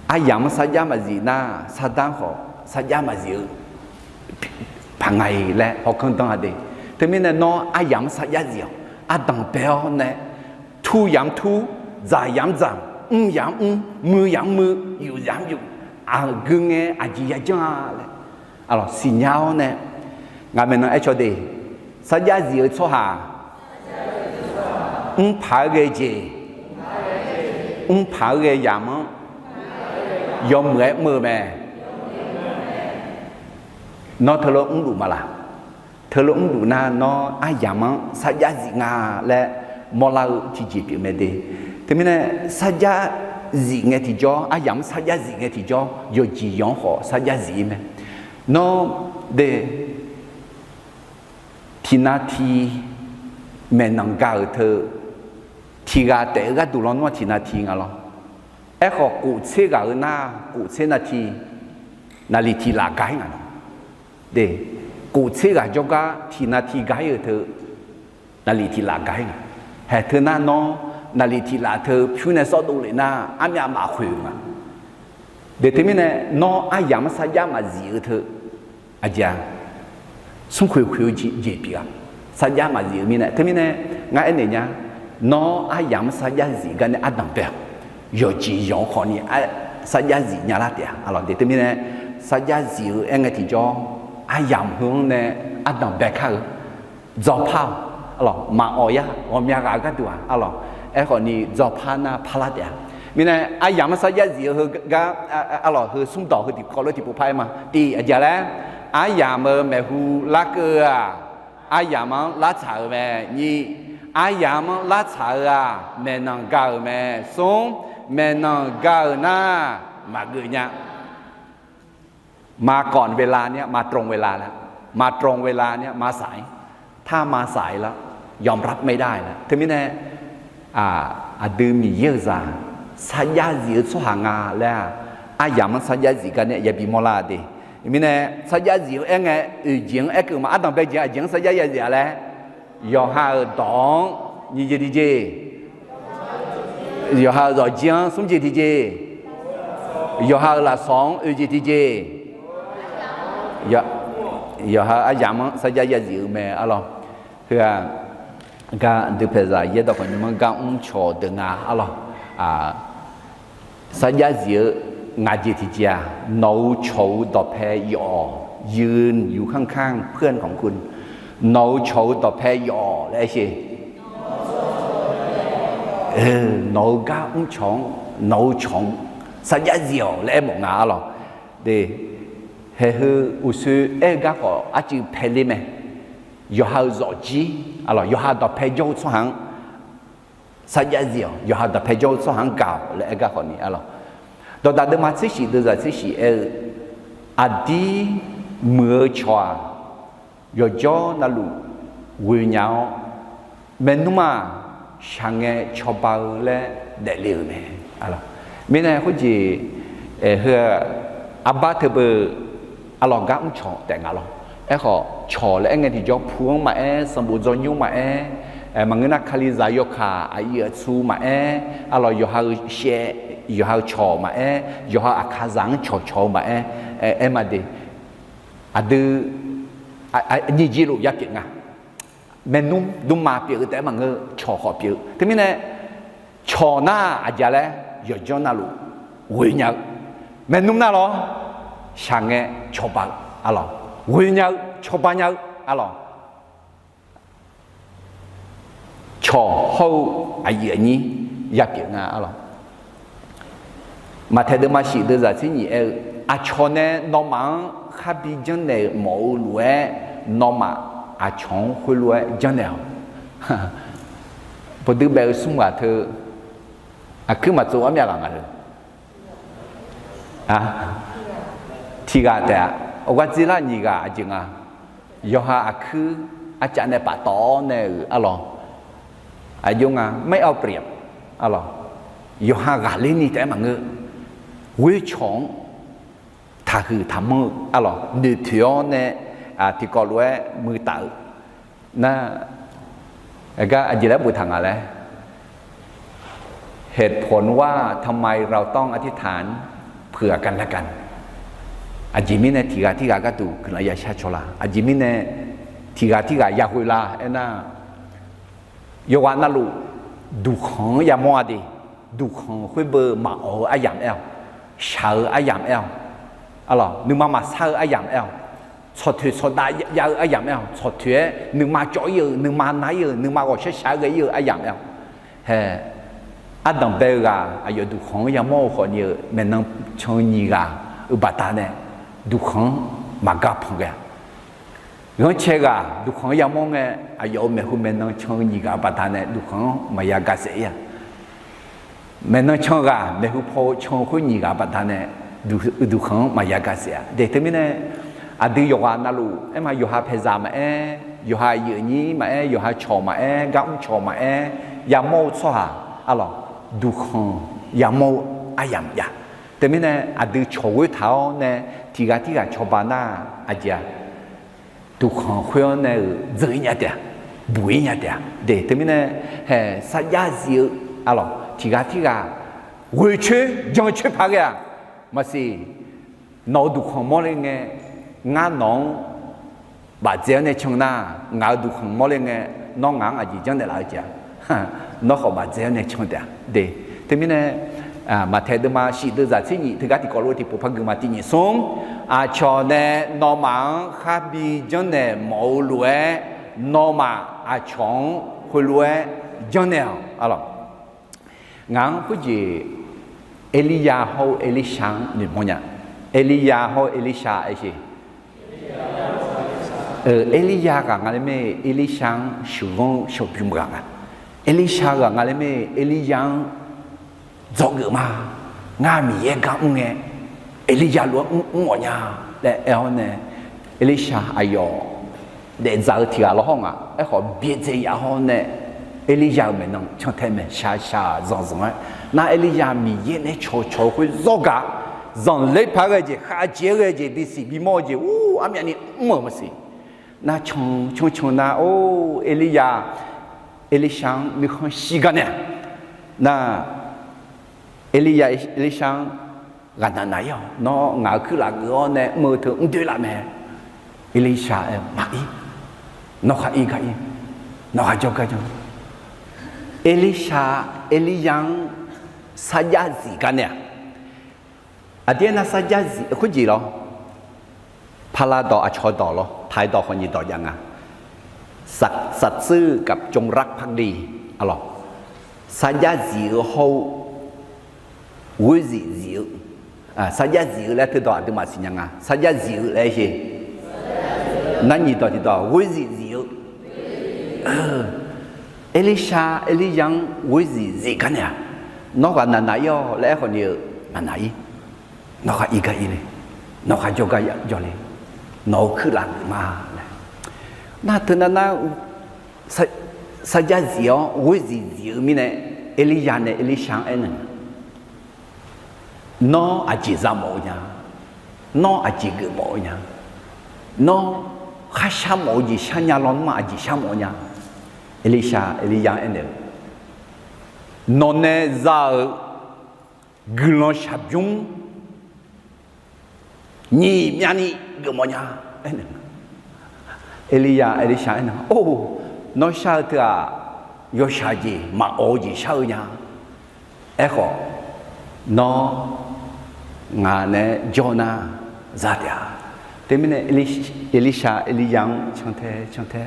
Aryamq-anr sarjax maqzif nar, sardanr khawf sarjax maqzif-eu paq nga-iq laer hawkanr danr-a de. Teumirnae nawr aryamq-anr sarjax zif-awq. Ardanq bae-awr nae, tur yamq tur, dzaq yamq dzaq, mr yamq mr, muiq yamq muiq, yuf yamq yuf, aqgeu ngae aqjeq yajanr-a laer, arlawq, siqnya-awr nae, ngaq maeqnan aer caw de, sarjax zif-eu tsawrhaq mrpaq-aer ghae jeq, mrpaq-aer ghae yamq-anr yawmuiq-aer mr-eu mae. Nawr teulof mrluf maqlaq? Teulof mrluf nar, nawr aryamq-anr sarjax zif nga laer mawrlar-eu tiqjeq pyeuf mae de. Teumirnae sarjax zif ngae tiqjawr, aryamq-anr sarjax zif ngae tiqjawr, yawqjeq yawq-anr khawf sarjax zif-ir mae. Nawr de, tiqnav tiq maeqnan ga-euq teu, tiq ghaq taef-eu gharduq lawnmr-aq tiqnav tiq nga lawr. Aerkhawf, kof tser ghaq-eu nar, kof tser nav tiq, naqliq tiq laf ga-ir nga lawr. De, kof tser ghaq jawrgar tiqnav tiq ga-ir-euq teu, naqliq tiq laf ga-ir nga. Haeq teu nar nawr, naqliq tiq laf teu pyur nae sawrdov lef nar, armyav maqkhoeq-eu nga. De, teumirnae nawr aryamq-anr sarjax maqzif-eu teu, aqjeq-a, smrkhoeq khoeq-eu jeq pyeuf-a. Sarjax maqzif-eu mirnae, teumirnae ngar aernaeq nya, nawr aryamq-anr sarjax zif gar nae ardanq bae-awq. Yawqjeq yawq-anr khawfni sarjax zif nya lar taef-a. Arlawq de, teumirnae sarjax zif-eu aer ngae tiqjawr, aryamq heu-anr nae ardanq bae kar-eu, dzawrpar-awq. Arlawq, maqawq yar ghawqmya ghaq-eu gharduq-aq, arlawq, Aerkhawf ni dzawrpar nar parlar taef-a. Mirnae aryamq-anr sarjax zif-eu heugar, arlawq heu smrdawq heu tiqkawv lof tiqpov par-aer ma. Tiq aqjeq laer, aryamq-euq maeqhu larkeuv-aq, aryamq-anr lartsaq-euq mae. Nyir, aryamq-anr lartsaq-eu-aq, maeqnan ga-euq mae. Smr, maeqnan ga-euq nar maqgeuf nya. มาก่อนเวลาเนี่ย มาตรงเวลาแล้ว มาตรงเวลาเนี่ย มาสาย ถ้ามาสายแล้ว ยอมรับไม่ได้แล้ว Teumirnae aqdui Miqyaer-euq zaq sarjax zif-eu tsawrhaq nga laer-aq, aryamq-anr sarjax zif gar nae yabi mawrlar de. Mirnae sarjax zif-eu aer ngae, oeq jeq-anr aerkeuv ma. Ardanq bae jeq aqjeq-anr sarjax ya zif-a laer, yawqha-euq dawq-anr nyiq jeq tiqjeq, yawqha-euq zawqjir-anr smr jeq tiqjeq, yawqha-euq lafsawq-anr oeq jeq tiqjeq, yawqha aryamq-anr sarjax ya zif-eu mae arlawq. Heu-aq, gar dui paeqzaq yaerdawq khawf nymr-anr gar mrcawq deuq nga arlawq. Sarjax zif-eu ngaq jeq tiqjeq-aq, nawq-euq cawq-eu dawqpae yawf-awq, ยืนอยู่ข้างๆเพื่อนของคุณ nawq-euq cawq-eu dawqpae yawf-awq laer aer sher. Nawq-eu gar mrcawq-anr, nawq-eu cawq-anr sarjax zif-awq laer aermawf nga arlawq. Haeq heu uqshoe aer-eu gar khawf arcuiv paeler mae. Yawqha-euq zawqjir, arlawq, yawqha dawqpae jawr-eu tsawrhaq-anr sarjax zif-awq, yawqha dawqpae jawr-eu tsawrhaq-anr gaq-awq laer aer gar khawf ni arlawq. Dawqdaq deuvma tser shif deuvzaq tser shif aer-eu, aqdir muiq-eu cawq-aq, yawqjawr navluf ghoe nya-awr, maernmr-aq, shaqngae cawba-eu laer daefle-euq mae. Mirnae khoerjeq heu-aq, arbar teubeu arlawq gar mrcawq taef nga lawr. Aerkhawf cawq laer aer ngae tiqjawr pu-anr maqaer, sanqbof dzawrnymr maqaer, maqngeur nar kalizaq yawkaq aqyuif aqtsu maqaer, arlawq yawqha-euq shaev, yawqha-euq cawq maqaer, yawqha aqkazaq-anr cawqcawq-eu maqaer, aer ma de. Aqdui nyiq jeq luf ya pyeuf nga. Maernmr dmrma pyeuf-eu taef-aer maqngeur, cawq khawf pyeuf-eu. Teumirnae cawq nar aqjeq laer, yawqjawr navluf ghoe nya-eu. Maernmr nar lawr, shaqngae cawba-eu arlawq, ghoe nya-eu, cawba nya-eu arlawq. Cawq hawr-eu aqyuif aqnyir ya pyeuf nga arlawq. Maqtaeq deuvma shif deuvzaq tser nyif aer-eu, aqcawq nae nawmaf-anr kharbi janrnaeq-euq mawf-eu lof-aer, nawmaf aqcawq-anr khoerlof-aer janrnaeq-awq. Bawqdui baef-eu smr ghaq teu aqkuir maqtsov-eu armyav ghaq nga le. Tiq ghaq taef-a. Awqghaq dzerlar nyiq ghaq aqjeq nga. Yawqha aqkuir arcav nae paftawf-awr nae-euq arlawq, aqjox nga ไม่เอาเปรียบ arlawq. Yawqha ghaqler ni taef-aer maqngeur, ghoer cawq-anr taqhuiq taqmanr-eu arlawq, noeqpoeq-awr nae tiqkawv lof-aer muiqtaf-eu nar, gar aqjeq laer boftaq nga laer เหตุผลว่าทำไมเราต้องอธิษฐานเผื่อกันและกัน Aqjeq mirnae tiq ghaq tirghaq gharduq guiqlanq ya shar caw la? Aqjeq mirnae tiq ghaq tirghaq ya ghoe la aernar, yawqghaq navluf duqkhanq-anr yamawr-a de. Duqkhanq khoerbeu maqawq-eu aryamq aer-awq. Shaq-eu aryamq aer-awq. Arlawq, nuima maqsar-eu aryamq aer-awq. Tsawqtoeq tsawqdav jav-eu aryamq aer-awq. Tsawqtoeq-aer nuima cawv-ir-euq, nuima nar-ir-euq, nuima ghawqshar shaq-aer ghae-ir-eu aryamq aer-awq. Hae, ardanq bae-eu ghaq aqyawf duqkhanq-anr yamawr-eu khawf ni-eu maeqnan can nyiq ghaq-euq baqdanae duqkhanq-anr maqgar panq ghae-a. Ghanrcae ghaq duqkhanq-anr yamawr ngae, aqyawf-euq maeqhu maeqnan can-eu nyiq ghaq-euq baqdanae duqkhanq-anr maqya ga saef-ir-a. Maeqnan can ghaq maeqhu paw-eu can-eu khoer nyiq ghaq-euq baqdanae duqkhanq-anr maqya ga saef-a. De teumirnae aqdui yawqghaq navluf aerma, yawqha paeqzaq maqaer, yawqha aqyuif aqnyir maqaer, yawqha cawq maqaer, gar mr cawq maqaer, yamawr-eu tsawrhaq arlawq, duqkhanq yamawr-eu aryamq jav. Teumirnae aqdui cawq ghoer taq-awr nae tiq ghaq tirghaq cawba nar aqjeq-a? Duqkhanq khoer-anr nae-euq dzeur-ir nya taef-a, buq-ir nya taef-a. De teumirnae hae sarjax zif-eu arlawq, tiq ghaq tirghaq ghoeq coer jan coer paq ghae-aq, maqsiq. Nawq-euq duqkhanq mawrle ngae, ngar nawq-anr bafdzae-awr nae can nar, ngaq-euq duqkhanq mawrle ngae, nawr ngaq-anr aqjeq janrnaeq laf-eu jeq-a? Nawr khawf bafdzae-awr nae can taef-a. De teumirnae Maqtaeq deuvma shif deuvzaq tser nyif teugar tiqkawv lof tiqpov par gui ma. Tiq nyiq smr, aqcawq nae nawmaf-anr kharbi janrnaeq mawf-eu lof-aer, nawmaf aqcawq-anr khoerlof-aer janrnaeq-awq arlawq. Ngaq-anr khoerjeq Erlirya hawr-eu Erlirshaq-anr noeqmawr nya. Erlirya hawr-eu Erlirshaq aer sheq. Erlirya ghaq nga laer mae, Erlirshaq-anr sheuqghanr-eu shawqbymr ghaq nga. Erlirshaq ghaq nga laer mae, Erlirya-anr dzawgeuf ma. Ngar Miqyaer gar mr ngae, Erlirya lof-aer mr mr-awq nya laer aer-awr nae, Erlirshaq aqyawf daefdzaq-eu tiq ghaq lawr hawr nga. Aerkhawf, byaerdzae yaf hawr nae, Erlirya-euq maeqnan cantae maeqshaq shaq zanqzanq-aer, nar Erlirya Miqyaer nae cawqcawq-eu khoer zawr gaq, zanqler paq-aer ghae jeq, khavjeq-aer ghae jeq, bisiq bimawr-eu jeq, ur, armyavni mr-euq maqsiq. Nar can can can nar, or, Erlirya Erlirshaq-anr nuikhanr shir gar nae-aq, nar, Erlirya Erlirshaq-anr ghaqnaq naq-ir-awq. Nawr ngaq-euq kuirlaf geuf-awr nae mr-eu teu mr doer laf mae. Erlirshaq aer-eu, maqir. Nawr khar ir gar ir. Nawr khar jawr gar jawr. Erlirshaq Erlirya-anr sarjax zif gar nae-aq, aqdir aernar sarjax zif khoerjeq lawr, pala dawq aqcawq dawq lawr, taq-aer dawq khawf nyiq dawq jav nga. สัตย์ซื่อกับจงรักภักดี arlawq, sarjax zif-eu hawr-eu ghoer zif zif-eu, sarjax zif-eu laer teudawq aqduimaf siqnya nga. Sarjax zif-eu laer aer sheq. Nar nyiq dawq tiq dawq ghoer zif zif-eu Erlirshaq Erlirya-anr ghoer zif zif gar nae-aq, nawr ghaqnaq naq-ir-awq laer aerkhawf ni-eu, maqnaq-ir. Nawr khar ir gar ir le. Nawr khar jawr gar jawr le. Nawq-euq kuirlaf geuf ma laer. Nar teunav nar, sarjax zif-awr ghoer zif zif-eu mirnae, Erlirya nae Erlirshaq-anr aernaeq nga, nawr aqjeq za mawf-eu nya. Nawr aqjeq geuf mawf-eu nya. Nawr kharshar mawf-eu jeq sharnya lawnmr-aq, aqjeq shar mawf-eu nya. Erlirshaq Erlirya-anr aernaeq-eu, nawq nae za-euq guiqlanq shaqbymr nyiq myavni geufmawf nya. Aernaeq, Erlirya Erlirshaq aernaeq, or, nawr shar-eu teu-aq, yawshaq jeq maqawq-eu jeq shar-eu nya. Aerkhawf, nawr ngaq naeq-aer jawr nar za taef-a. Teumirnae Erlirshaq Erlirya-anr cantae cantae,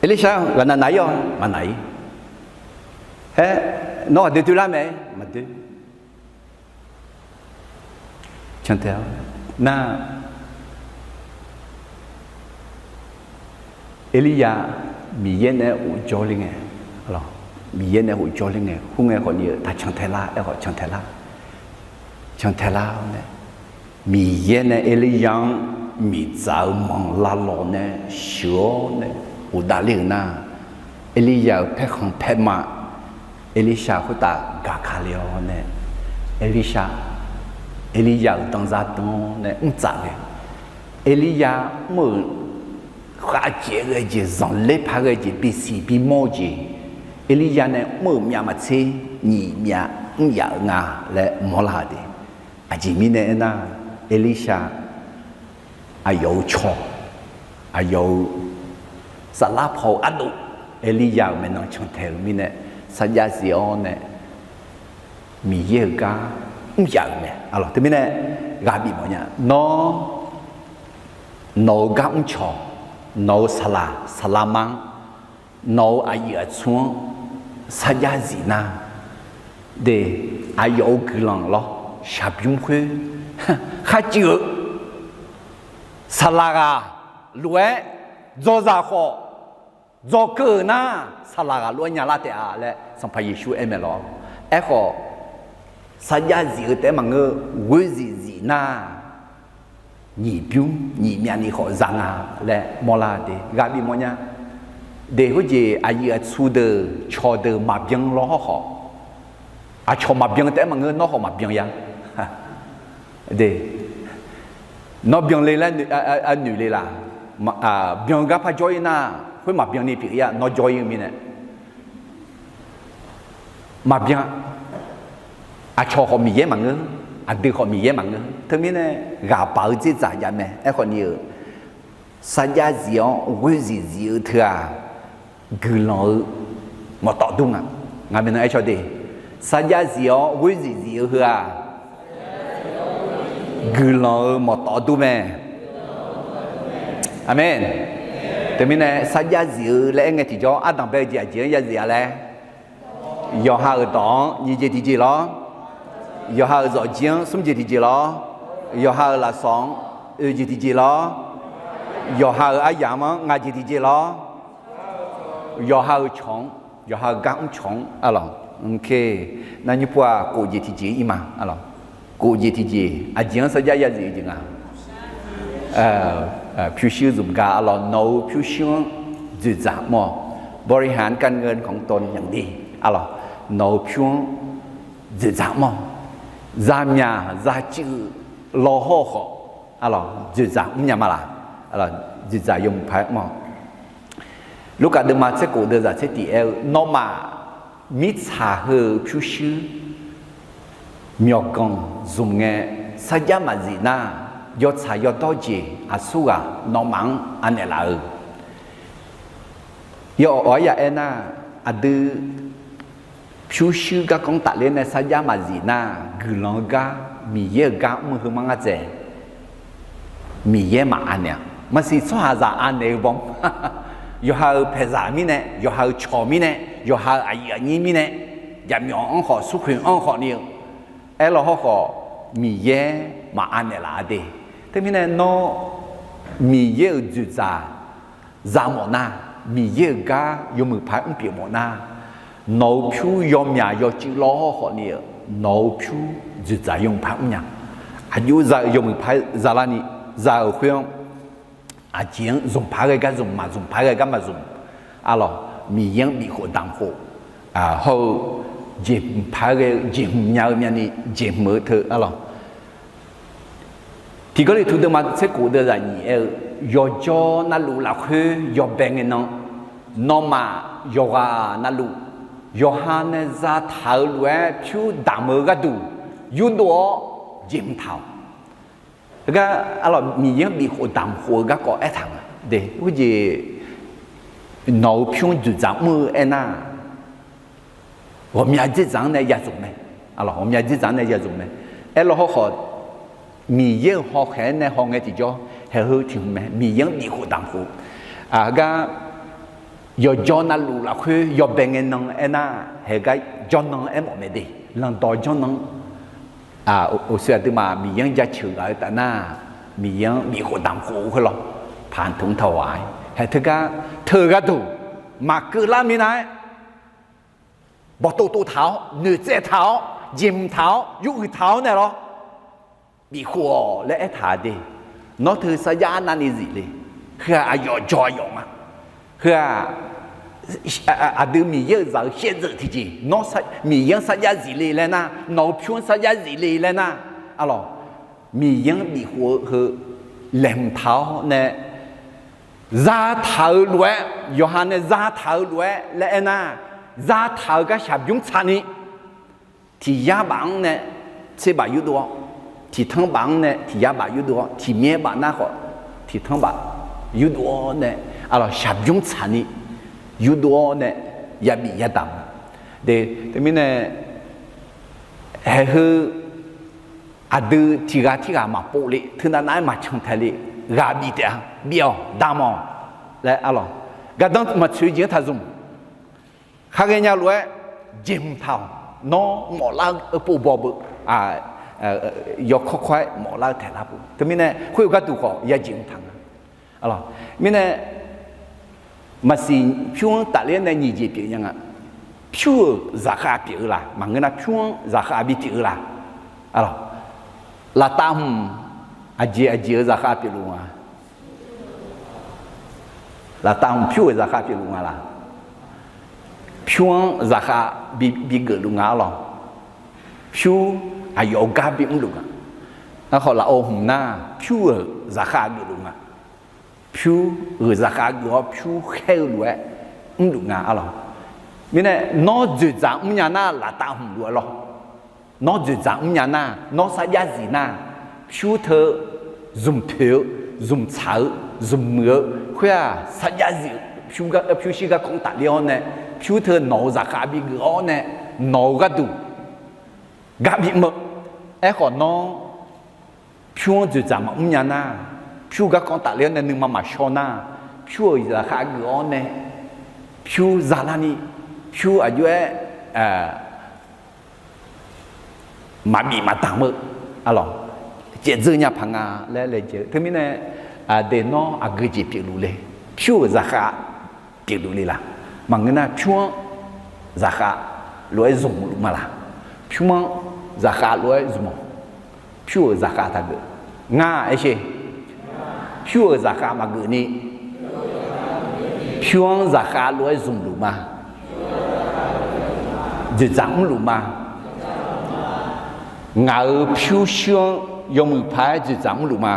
Erlirshaq ghaqnaq naq-ir-awq, maqnaq-ir. Aer, nawr aqdui doerlar mae, maqdoer. Cantae-awr nar, Erlirya Miqyaer nae-aer ghofjawr ler ngae, Miqyaer nae ghofjawr ler ngae, khoerngae khawf ni-eu taq cantae lar, aerkhawf cantae lar, cantae lar-awr nae, Miqyaer nae Erlirya-anr miqdzaq-eu manq lavlawq nae sheuq-awr nae ghofdav ler-euq nar, Erlirya-euq paerkhanq paerma Erlirshaq khoertav gaqka le-awr nae, Erlirshaq, Erlirya-euq danzar dan-awr nae mrtsaf ghae, Erlirya mr-euq khavjeq ghae jeq, zanqler paq ghae jeq, bisiq bimawr-eu jeq, Erlirya nae mr-euq myav maqtser nyiq myav mr yaf-eu nga laer mawrlar-eu de. Aqjeq mirnae aernar, Erlirshaq aqyawf-euq cawq, aqyawf-euq saflar paw-eu ardov, Erlirya-euq maeqnan cantae-euq mirnae, sarjax zif-awr nae Miqyaer-euq gar mr yaf-euq mae. Aqlawq teumirnae ghaq bif mawf nya. Nawr, nawq-euq gar mrcawq, nawq-euq saqlaq saqlaqma-anr, nawq-euq aqyuif aqtsu-anr sarjax zif nar, de, aqyawf-euq guiqlanq lawr shaqbymr khoer kharcuiv-eu saqlaq ghaq lof-aer, dzawzaq khawf dzawkeuv-euq nar, saqlaq ghaq lof-aer nyalar taef-a laer Sanqpaq Yeqsur aer mae lawr. Aerkhawf, sarjax zif-eu taef-aer maqngeur, ghoer zif zif nar, nyiq bymr nyiq myavni khawf za nga laer mawrlar-eu de, ghaq bif mawf nya. De, khoerjeq aqyuif aqtsu deuq cawqdeuq maqbyan lawr hawr khawf, aqcawq maqbyan taef-aer maqngeur, nawr khawf maqbyan ya. De, nawr byan le laer noeq le laq? Byan-eu gar par jawr-ir nar, khoer maqbyan ni pyeuf-ir-a, nawr jawr-ir-eu mirnae. Maqbyan. Aqcawq khawf Miqyaer maqngeur, aqdui khawf Miqyaer maqngeur. Teumirnae ghaq baq-eu dzerdzaq jav mae. Aerkhawf ni-euq, sarjax zif-awr ghoer zif zif-eu teu-aq, guiqlanq-eu mawqtawf dur nga. Ngaq maeqnan aer caw de, sarjax zif-awr ghoer zif zif-eu heu-aq, guiqlanq-eu mawqtawf dur mae. Aqmeq. Teumirnae sarjax zif-eu laer aer ngae tiqjawr ardanq bae-eu jeq aqjeq-anr ya zif-a laer Yawqha-euq dawq-anr nyiq jeq tiqjeq lawr. Yawqha-euq zawqjir-anr smr jeq tiqjeq lawr. Yawqha-euq lafsawq-anr oeq jeq tiqjeq lawr. Yawqha-euq aryamq-anr ngaq jeq tiqjeq lawr. Yawqha-euq cawq-anr, yawqha-euq gar mrcawq-anr, arlawq, nymr pov-aq, kof jeq tiqjeq ir ma, arlawq. Kof jeq tiqjeq, aqjeq-anr sarjax yazif-eu jeq nga. Pyurshuir zmq gar, arlawq, nawq-euq pyurshuir-anr dzoeqdzaq mr-awq. บริหารการเงินของตนอย่างดี arlawq, nawq-euq pyur-anr dzoeqdzaq mr-awq. Zaqmyaq zaqcuiv lawhawr khawf, arlawq, dzoeqdzaq mrnya ma laq? Dzoeqdzaq yawmuiq paq-aer mr-awq. Lurkaf deuvma tser kof deuvzaq tser tiq aer-eu, nawmaf mirtsaq heu-euq pyurshuir myawqganq zmq ngae, sarjax maqzif nar, yawtsaq yawdawr jeq aqsurghaq nawmaf-anr anaeq laf-eu. Yawawq-aer ya aernar, aqdui pyurshuir garkawv-anr tafler nae sarjax maqzif nar, guiqlanq-eu gar, Miqyaer-euq gar mr-eu heu mar ngar dzaeq. Miqyaer maqanaeq-a. Maqsiq tsawrhaqzaq anaeq-eu baw. Yawqha-euq paeqzaq mirnae, yawqha-euq cawq mirnae, yawqha-euq aqyuif aqnyir mirnae, jaqmyawf-anr khawf, smrkhoeq-anr khawf ni-eu aerlaw hawrkhawf, Miqyaer maqanaeq laf-a de. Teumirnae nawr Miqyaer-euq dzoeqdzaq za mawf nar, Miqyaer-euq gar yawmuiq paq-aer mr pyeuf mawf nar, nawq-euq pyur yawmyaq yawcuiv lawr hawrkhawf ni-eu, nawq-euq pyur dzoeqdzaq yawmuiq paq-aer mrnya. Aqjox za-euq yawmuiq paq-aer zalarni, za-euq khoer-anr, aqjeq-anr zmq paq-aer ghae gar zmq, maqzmq paq-aer ghae gar maqzmq, arlawq, Miqyaer-anr bifkhof damq khof, hawr-eu jeqhmq paq-aer ghae-eu jeqhmq nya-eu myavni jeqhmq-eu teu, arlawq. Tiqgawrliqtu deuvma tser kof deuvzaq nyiq aer-eu, yawqjawr navluf lafkhoer yawbae ngae nan, nawmaf yawqghaq navluf yawqha nae zataq-eu lof-aer pyur damq-eu gharduq yurdov-awr jeqhmq taq-awq. Heugar, arlawq, Miqyaer-anr bifkhof damq khof-eu garkawv aertaq nga de. Khoerjeq nawq-euq pyur-anr dzoeqdzaq mr-eu aernar, ghawqmya dzerdzaq-anr nae ya zmq mae. Arlawq, ghawqmya dzerdzaq-anr nae ya zmq mae. Aerlaw hawrkhawf, Miqyaer-euq hawkhaeq-aer nae hawngae tiqjawr, haeq heu tiq hmq mae. Miqyaer-anr bifkhof damq khof. Heugar, yawqjawr navluf lafkhoer yawbae ngae nan aernar, haeq gar jawrnan aermawf mae de. Lanqdawq jawrnan-anr, uqshoe aqduimaf Miqyaer-anr jaceuq ghaq-eu taf nar, Miqyaer-anr bifkhof damq khof-eu khoer lawr. Paq tmq taq ghaq-aer haeq teugar teu-eu gharduq maqkeuv lar minav-aer, bawqtov tov taq-awr, noeqtsaev taq-awr, jeqhmq taq-awr, yuruiq taq-awr nae lawr, bifkhof-awq laer aertaq de. Nawr teu sarjax arnavni zif le. Heu-aq aqyawf jawq aqyawf nga. Heu-aq, aqdui Miqyaer-euq zaq-eu shaevdzeuf tiqjeq, Miqyaer-anr sarjax zif le laer nar, nawq-euq pyur-anr sarjax zif le laer nar, arlawq, Miqyaer-anr bifkhof-eu heu laeqhmq taq-awr nae, zataq-eu lof-aer, yawqha nae zataq-eu lof-aer laer aernar, zataq-eu gar shaqbymr tsaqni, tiq yar baf-anr nae tser baf yurdov-awr, tiq tanr baf-anr nae tiq yar baf yurdov-awr, tiq myaer baf nar khawf, tiq tanr baf yurdov-awr nae, arlawq, shaqbymr tsaqni yurdov-awr nae, yabif yadamq de. Teumirnae, haeq heu aqdui tiq ghaq tirghaq maqpov le, teunav nav-aer maqcan tae le, ghaq bif taef-a, bif-awq, damq-awq laer, arlawq, gardanr maqtsoeq jeq-anr taq zmq. Khar ghaenya lof-aer jeqhmq taq-awq. Nawr mawflar-eu pov baw beu, yawkawr kawr-aer mawflar-eu taeqlar pov. Teumirnae khoer-eu gharduq khawf ya jeqhmq taq nga. Mirnae, maqsiq pyur-anr tafler nae nyiq jeq pyeuf nya nga. Pyur-euq zaqkhav pyeuf-eu la? Maqngeur nar, pyur-anr zaqkhav bipyeuf-eu la? Laftav hmq aqjeq aqjeq-eu zaqkhav pyeufluf nga. Laftav hmq pyur-euq zaqkhav pyeufluf nga laq? Pyur-anr zaqkhav bi, bigeufluf nga arlawq. Pyur aqyawf-euq gar bimrluf nga. Aerkhawf lafov hmq nar pyur-euq zaqkhav geufluf nga. Pyur-euq zaqkhav geuf-awr pyur khaer-eu lof-aer mrluf nga arlawq. Mirnae nawr dzoeqdzaq mrnya nar laftav hmq luf-aer lawr. Nawr dzoeqdzaq mrnya nar, nawr sarjax zif nar, pyur teu zmq toeq-eu, zmq tsaq-eu, zmq muiq-eu khoer-aq, sarjax zif-eu pyur shir garkawv-anr tafler-awr nae, pyur teu nawq-euq zaqkhav bigeuf-awr nae, nawq-euq gharduq gar bimr-eu. Aerkhawf nawr pyur-anr dzoeqdzaq maqmr nya nar, pyur garkawv-anr tafler-awr nae nuima maqshawr nar, pyur-euq zaqkhav geuf-awr nae, pyur zalarni, pyur aqjox-aer maqbif maqdamq-eu, arlawq, caevdzeur nya paq nga laer laejae-eu. Teumirnae, aqdui nawr aqgeu jeq pyeufluf le, pyur-euq zaqkhav pyeufluf le laq? Maqngeur nar, pyur-anr zaqkhav lof-aer zmq luf ma laq? Pyur-anr zaqkhav lof-aer zmq-awq. Pyur-euq zaqkhav taqgeuf. Ngar aersher, pyur-euq zaqkhav maqgeuf ni, pyur-anr zaqkhav lof-aer zmqluf ma. Dzoeqdzaq mrluf ma. Ngaq-euq pyurshuir-anr yawmuiq paq-aer dzoeqdzaq mrluf ma.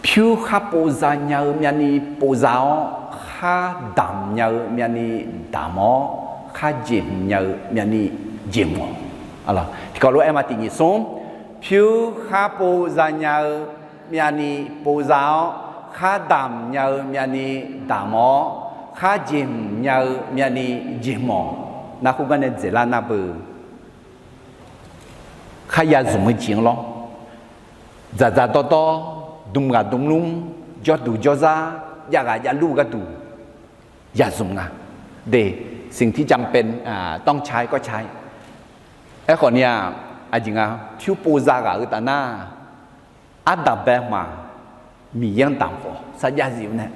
Pyur khar pov za nya-eu myavni pov za-awr, khar damq nya-eu myavni damq-awr, khar jeqhmq nya-eu myavni jeqhmq-awq. Tiqkawv lof-aer ma tiq nyiq smr, pyur khar pov za nya-eu myavni pov za-awr, khar damq nya-eu myavni damq-awr, khar jeqhmq nya-eu myavni jeqhmq-awq. Narkhur gar nae dzaeqlar nar beu. Kharya zmq-eu jeq-anr lawr. Dzaqdzaq dawrdawr, dm ghaq dm lmr, jawrduq jawrzar, jav ghaq javlur gharduq ya zmq nga. De, สิ่งที่จำเป็น ต้องใช้ก็ใช้. Aerkhawf ni-aq, aqjeq nga, pyur pov za ghaq-eu taf nar, ardanq bae hmq-aq, Miqyaer-anr damq khawf sarjax zif-eu nae,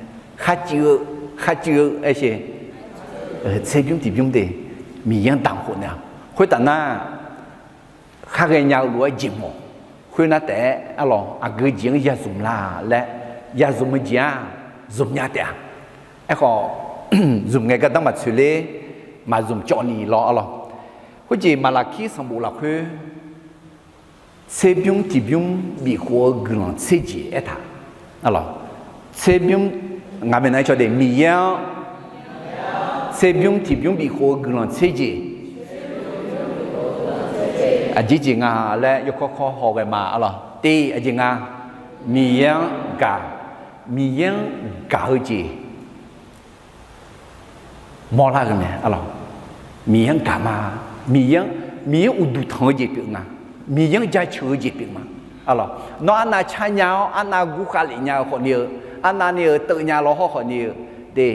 kharcuiv-eu, kharcuiv-eu aersher, tserbymr tiqbymr de, Miqyaer-anr damq khawf nae-aq, khoertaf nar, khar ghaenya-eu lof-aer jeqhmq-awq. Khoernar taef-aer arlawq, aqgeu jeq-anr ya zmq la laer, ya zmq-eu jeq-aq, zmq nya taef-a. Aerkhawf, zmq ngae gardanr maqtsoeq ler, maqzmq cawv ni lawr arlawq. Khoerjeq Maqlaqkir sanqbof lafkhoer tserbymr tiqbymr bifkhof-eu guiqlanq tser jeq aertaq. Arlawq, tserbymr, ngaq maeqnan-aer caw de, Miqyaer-anr tserbymr tiqbymr bifkhof-eu guiqlanq tser jeq. Aqjeq jeq nga laer yawkawr kawr haw ghae ma arlawq. Tiq, aqjeq nga, Miqyaer-anr gaq, Miqyaer-anr gaq-eu jeq mawrlar-eu mae arlawq. Miqyaer-anr gaq ma. Miqyaer-anr, Miqyaer-anr uqduq tanq-eu jeq pyeuf nga. Miqyaer-anr jaceuq-eu jeq pyeuf ma. Arlawq, nawr arnav car nya-awr arnav gurkhav lef nya-eu khawfni-eu, arnav ni-euq teuv nya lawhawr khawfni-eu, de,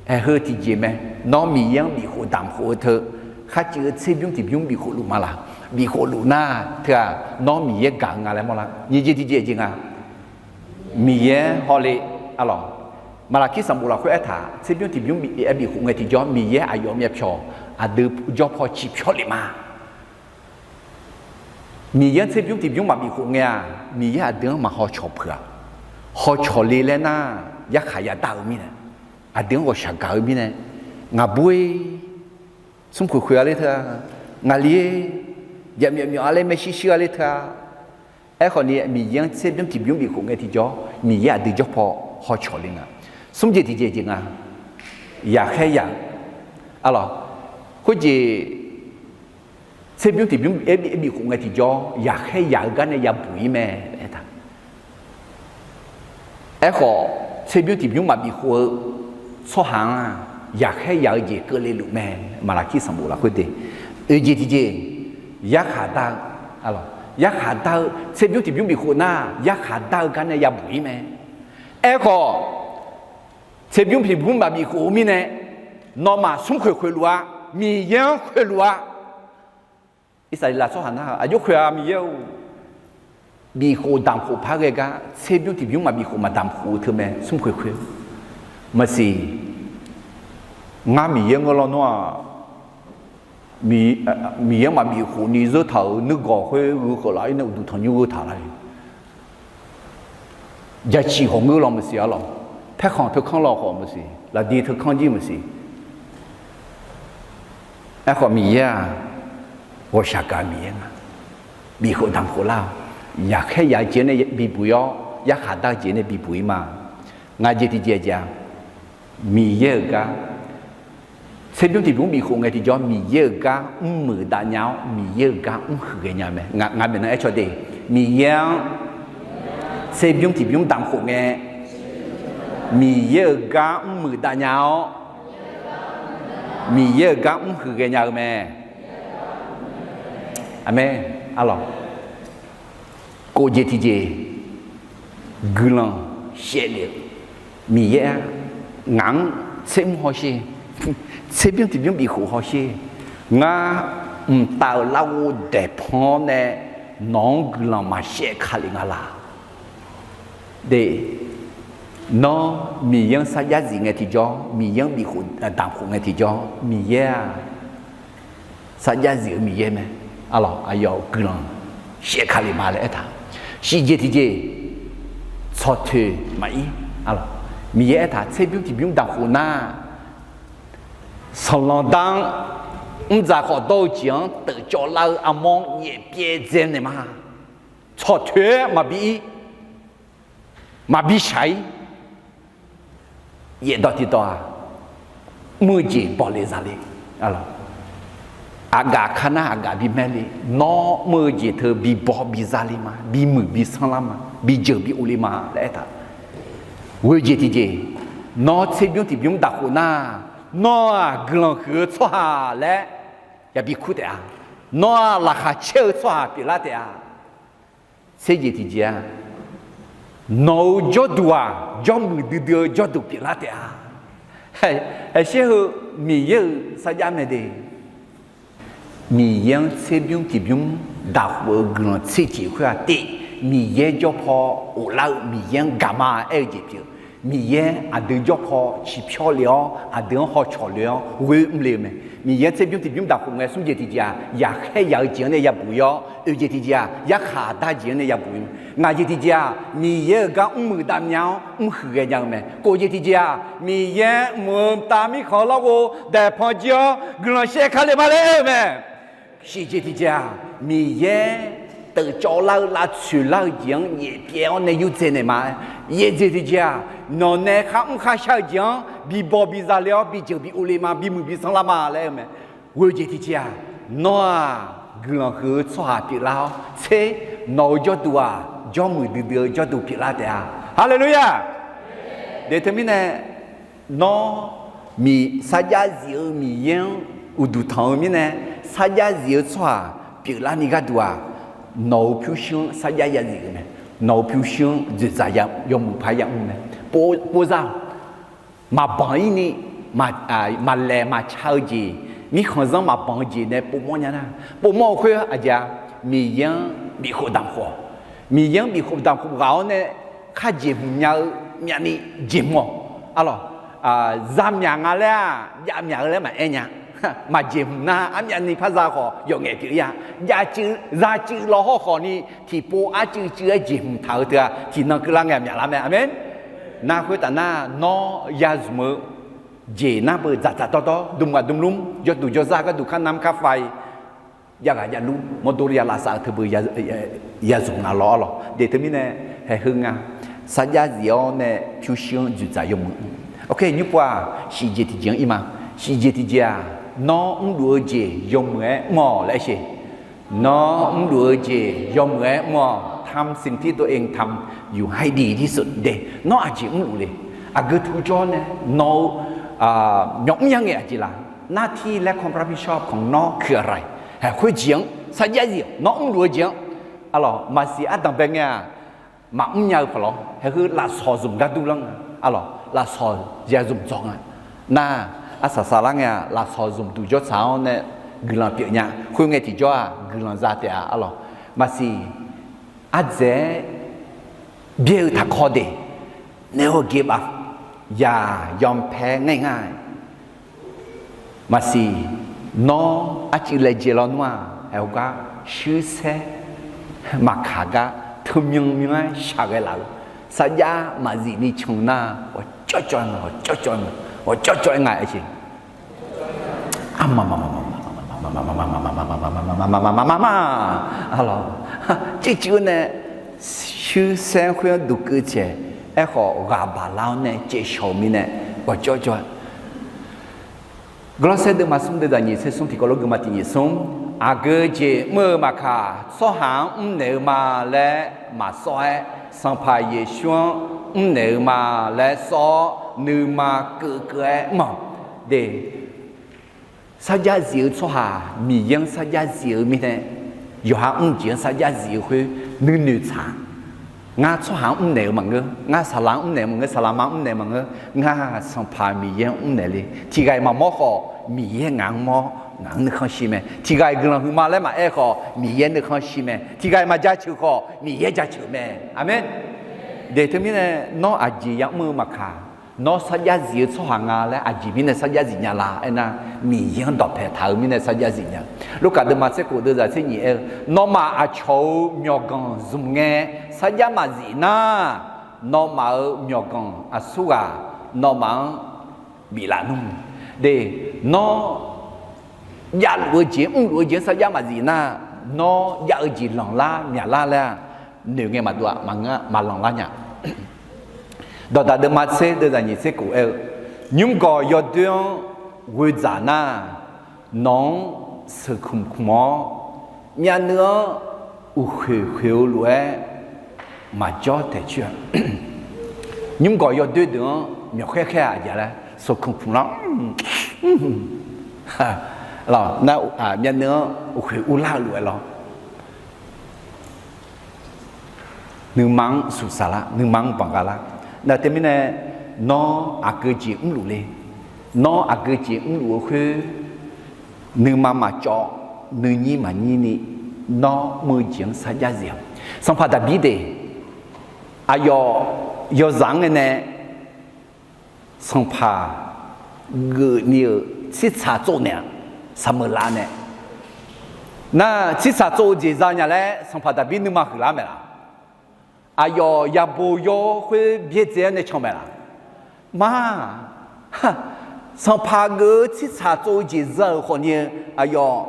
aer heu tiqjeq mae. Nawr Miqyaer-anr bifkhof damq khof-eu teu, kharcuiv-eu tserbymr tiqbymr bifkhof luf ma laq? Bifkhof luf nar teu-aq, nawr Miqyaer gaq-eu nga laer mawrlar. Nyiq jeq tiqjeq jeq nga. Miqyaer hawle, arlawq, Maqlaqkir sanqbof lafkhoer aertaq, tserbymr tiqbymr bif-aer bifkhof ngae tiqjawr, Miqyaer aqyawf myavpyawq aqdui jawr paw ciqpyawr lef ma. Miqyaer-anr tserbymr tiqbymr maqbif khof ngae-aq, Miqyaer aqdui-anr maqhaw cawq peuq-aq. Haw cawq le laer nar, yarkhaq yadar-eu mirnae, aqdui-anr ghawqshaq gaq-eu mirnae, ngaq bur-ir, smrkhoeq khoeq-a ler teu-a, ngaqli-ir, jaqmyawf myawf-a ler maershuir shuir-a ler teu-a. Aerkhawf ni Miqyaer-anr tserbymr tiqbymr bif khof ngae tiqjawr, Miqyaer aqdui jawr paw haw cawq le nga. Smr jeq tiqjeq jeq nga, yaqkhaer yaq-eu, arlawq, khoerjeq tserbymr tiqbymr aer bif khof ngae tiqjawr, yaqkhaer yaq-eu gar nae yabuq-ir mae aertaq. Aerkhawf, tserbymr tiqbymr maqbif khof-eu tsawrhaq-anr-aq, yaqkhaer yaq-eu jeq keuvle luf mae. Maqlaqkir sanqbof lafkhoer de, oeq jeq tiqjeq, yarkhaq dar-eu, yarkhaq dar-eu, tserbymr tiqbymr bif khof nar, yarkhaq dar-eu gar nae yabuq-ir mae. Aerkhawf, tserbymr tiqbymr maqbif khof-eu mirnae, nawmaf smrkhoeq khoeq luf-a, Miqyaer-anr khoeq luf-a. Irsaqleqlav tsawrhaq nar-aq, aqjox khoeq-a Miqyaer-or, bif khof damq khof par ghae gar, tserbymr tiqbymr maqbif khof maqdamq khof-eu teu mae, smrkhoeq khoeq. Maqsiq, ngar Miqyaer ngeur lawnmr-aq, Miqyaer maqbif khof ni zeur taq-euq nuigawq khoer gheu kheuf laf-ir nae uqduq tanqnymr gheu taq lar-eu jaqciq khawf ngeur law maqsiq arlawq, paerkhanq teukanr law khawf maqsiq, lafdi teukanr jir maqsiq. Aerkhawf Miqyaer-aq, ghawqshaq gaq Miqyaer nga. Bif khof damq khof lar-awq. Yaqkhaer yaq-eu jeq nae bibuq-ir-awr, yarkhaq dar-eu jeq nae bibuq-ir ma. Ngaq jeq tiqjeq jeq-aq, Miqyaer-euq gar, tserbymr tiqbymr bif khof ngae tiqjawr, Miqyaer-euq gar mrmuiq dav nya-awr, Miqyaer-euq gar mrhuiq ghaenya mae. Ngaq maeqnan aer caw de, Miqyaer-anr tserbymr tiqbymr damq khof ngae, Miqyaer-euq gar mrmuiq dav nya-awr, Miqyaer-euq gar mrhuiq ghaenya-eu mae. Aqmeq. Arlawq, kov jeq tiqjeq, guiqlanq shaevlef-eu Miqyaer-aq, Ngaq-anr tsermr hawsher, tserbymr tiqbymr bifkhof hawsher. Ngar mqtav-euq larghov daeqpanq-awr nae nawq-anr guiqlanq maqshaev ka le nga laq? De, nawr Miqyaer-anr sarjax zif ngae tiqjawr, Miqyaer-anr bifkhof damq khof ngae tiqjawr, Miqyaer-aq, sarjax zif-eu Miqyaer mae. Arlawq, aqyawf-euq guiqlanq shaev ka le ma laer aertaq. Shif jeq tiqjeq, tsawq toeq maqir. Arlawq, Miqyaer aertaq, tserbymr tiqbymr damq khof nar, sanqlanq dar-anr mrdzaq khawf dawr-eu jeq-anr teufcawv lar-eu armawr-anr yaef pyaev dzae naeq ma. Tsawq toeq-aer maqbi ir, maqbi shaq ir. Yaef dawq tiqdawq-aq, mr-eu jeq bawle zale. Aqgaf ka nar aqgaf bimaer le. Nawr mr-eu jeq teu bibaw bizale ma, bimuiq bisanr lar ma, bijeuq bi of le ma laer aertaq. Ghoe jeq tiqjeq, nawr tserbymr tiqbymr damq khof nar, nawr-aq guiqlanq huiq-eu tsawrhaq laer yabi kur taef-a. Nawr-aq laqkhaq caer-eu tsawrhaq pyeuflar taef-a. Tser jeq tiqjeq-aq, nawq-euq jawrduq-aq jawrmuiq duidui-eu jawrduq pyeuflar taef-a. Haeqsher heu Miqyaer-euq sarjax mae de. Miqyaer-anr tserbymr tiqbymr damq khof-eu guiqlanq tser jeq khoer-aq tiv, Miqyaer jawrpaw ghoflar-eu Miqyaer-anr gaqma aer-eu jeq pyeuf. Miqyaer aqdui jawrpaw ciqpyawr le-awr, aqdui-anr hawcawq le-awr ghoe mr le-eu mae. Miqyaer-anr tserbymr tiqbymr damq khof ngae, smr jeq tiqjeq-aq, yaqkhaer yaq-eu jeq-anr nae yabuq ir-awr, oeq jeq tiqjeq-aq, yarkhaq dar jeq-anr nae yabuq ir-eu mae. Ngaq jeq tiqjeq-aq, Miqyaer-euq gar mrmuiq davmya-awr mrhuiq ghaenya-eu mae. Kof jeq tiqjeq-aq, Miqyaer mq-eu mqtav mirkhanq-eu larghov daeqpanq jir-awr guiqlanq shaev ka le ma laer aer-eu mae. Shif jeq tiqjeq-aq, Miqyaer teufcawv lar-eu lavtsoeq lar-eu jeq-anr yaef pyaev-awr nae yurdzae naeq ma. Yaef jeq tiqjeq-aq, nawq nae kharmr kharshar-eu jeq-anr bibaw biza le-awr bijeuq bi of le ma, bimuiq bisanr lar ma laer aer-eu mae. Ghoe jeq tiqjeq-aq, nawr-aq guiqlanq huiq-eu tsawrhaq pyeuflar-awr tser, nawq-euq jawrduq-aq jawrmuiq duidui-eu jawrduq pyeuflar taef-a. Haleluya! De teumirnae, nawr miq sarjax zif-eu Miqyaer-anr uqduq tanq-eu mirnae, sarjax zif-eu tsawrhaq pyeuflarni gharduq-aq, nawq-euq pyurshuir-anr sarjax ya zif-eu mae. Nawq-euq pyurshuir-anr dzoeqdzaq yawmuiq paq-aer yamr mae. Povzar, maqbanq ir ni, maqlaeq maqca-eu jeq, mirkhanqzanr maqbanq-eu jeq nae povmawr nya nar, povmawr-eu khoer aqjeq-a, Miqyaer-anr bifkhof damq khof-awq. Miqyaer-anr bifkhof damq khof ghaq-awr nae kharjeq hmq nya-eu myavni jeq hmq-awq. Arlawq, za myaq nga laer-aq, jav myaq-eu laer maqaer nya. Maqjeq hmq nar, armyavni par za khawf yawf ngaef pyeuf ir-a. Jav cuiv za cuiv law hawr khawf ni, tiqpov arcuiv cuiv-aer jeq hmq taq-eu teu-aq, tiqnan keuvlar ngae myaqlar mae. Aqmeq. Nar khoertaf nar, nawr ya zmq-eu jeq nar beu dzaqdzaq dawrdawr, dmq ghaq dmq lmr, jawrduq jawrzar gharduq kar namr kar fai, jav ghaq javlur mawrdo ya lavsav-eu teu beu ya zmq nga lawr lawq. De teumirnae, haeq heu nga, sarjax zif-awr nae pyurshuir-anr dzoeqdzaq yawmuiq. Oke, nymr pov-aq, shif jeq tiqjeq-anr ir ma. Shif jeq tiqjeq-aq, nawr mrluf-eu jeq yawmuiq-aer mr-awq laer sher. Nawr mrluf-eu jeq yawmuiq-aer mr-awq. ทำสิ่งที่ตัวเองทำอยู่ให้ดีที่สุด de. Nawr aqjeq mrluf le? Aqgeu tu jawr nae nawq-eu myawq mr ya ngae aqjeq laf? หน้าที่และความรับผิดชอบของนอกคืออะไร? Haeq khoerjeq-anr sarjax zif-awq. Nawr mrluf-eu jeq-anr, arlawq, maqsiq ardanq bae ngae-aq, maqmr nya-eu paqlawr. Haeq heu lafsawq zmq gar dur lar nga. Arlawq, lafsawq ya zmq dzawq nga. Nar, arsaq saqlar ngae-aq, lafsawq zmq duq jawrtsaq-awr nae guiqlanq pyeuf nya. Khoerngae tiqjawr-aq, guiqlanq za taef-a. Arlawq, maqsiq ardzaeq-aer byaer-eu taqkawv de, ในโอกาส อย่ายอมแพ้ง่ายๆ Maqsiq, nawr arcuiv laejae lawnmr-aq, haeq heugar shuirsaer maqkaq gar teumyan myan-aer shaqghae laf-eu sarjax maqzif ni can nar, ghawqcawv cawv-aer nga, ghawqcawv cawv-aer nga, ghawqcawv cawv-aer nga aer jeq. Arlawq, cuivcuiv-awr nae shuirsaer khoer-anr duqkeuv caeq, aerkhawf ghaq baq lar-awr nae caevshawq-eu mirnae ghawqcawv cawv-aer. Gawrlawrsaer deuvma smr deuv zaq nyiq tser smr tiqkawv lof geuma tiq nyiq smr, aqgeu jeq mr-eu maqkaq, tsawrhaq-anr mrnaeq-eu ma laer maqsawr-aer, Sanqpaq Yeqsur-anr mrnaeq-eu ma laer sawr-awr, nuima keuv keuv-aer mr-awq de. Sarjax zif-eu tsawrhaq, Miqyaer-anr sarjax zif-eu mirnae, yawqha mr jeq-anr sarjax zif-eu khoer nuinoeq tsaq. Ngar tsawrhaq-anr mrnaeq-eu maqngeur, ngar saqlaq-anr mrnaeq-eu maqngeur, saqlaq ma-anr mrnaeq-eu maqngeur, ngar Sanqpaq Miqyaer-anr mrnaeq le. Tiqghaq-iq maqmawr khawf, Miqyaer ngaq-anr mawr, ngaq-anr nuikhanr shir mae. Tiqghaq-iq guiqlanq huiqma laer maqaer khawf, Miqyaer nuikhanr shir mae. Tiqghaq-iq maqjaceuq khawf, Miqyaer jaceuq mae. Aqmeq. De teumirnae, nawr aqjeq ya'mr-eu maqkaq, nawr sarjax zif-eu tsawrhaq nga laer aqjeq mirnae sarjax zif nya la aernar, Miqyaer-anr dawqpae taq-eu mirnae sarjax zif nya. Lurkaf deuvma tser khof deuvzaq tser nyiq aer-eu, nawmaf aqcawq-euq myawqganq zmq ngae sarjax maqzif nar, nawmaf-euq myawqganq aqsurghaq nawmaf-anr biflaf nmr. De, nawr javluf-eu jeq, mrluf-eu jeq-anr sarjax maqzif nar, nawr jav-eu jeq lanqlar myaqlar laer-aq, noeq ngae maqdov-aq, maqlanqlar nya. Dawqdaq deuvma tser deuvzaq nyiq tser khof aer-eu, nymrgawq yawdoer-anr ghoe dzaq nar, nawq-anr sheuqkmq kmq-awr, myavnuiv-anr uqkhoeq khoeq-eu lof-aer maqjawr taeq coer-a. Nymrgawq yawdoer deuq-anr myawqkhaer khaer-aq aqjeq laer sheuqkmq kmq lar, nar, myavnuiv-anr uqkhoeq urlar-eu lof-aer lawr. Nuima-anr suqsaq lar, nuima-anr banqgha lar. Nar teumirnae, nawr aqgeu jeq mrluf le. Nawr aqgeu jeq mrluf-eu khoer, nuima maqcawv, nuinyir maqnyir ni, nawr mr-eu jeq-anr sarjax zif-awq. Sanqpaq Daqbir de, aqyawf yawzaq-anr ngae nae, sanqpaq geufni-euq tsirtsaq tsov naeq-a, saqmeuqlav nae. Nar tsirtsaq tsov-eu jeq za nya laer sanqpaq Daqbir nuima huiqlar maeq laf? Aqyawf yabo yawr khoer byaerdzae-awr nae can maeq laf? Ma, sanqpaq geuf-eu tsirtsaq tsov-eu jeq za-euq khawfni-eu, aqyawf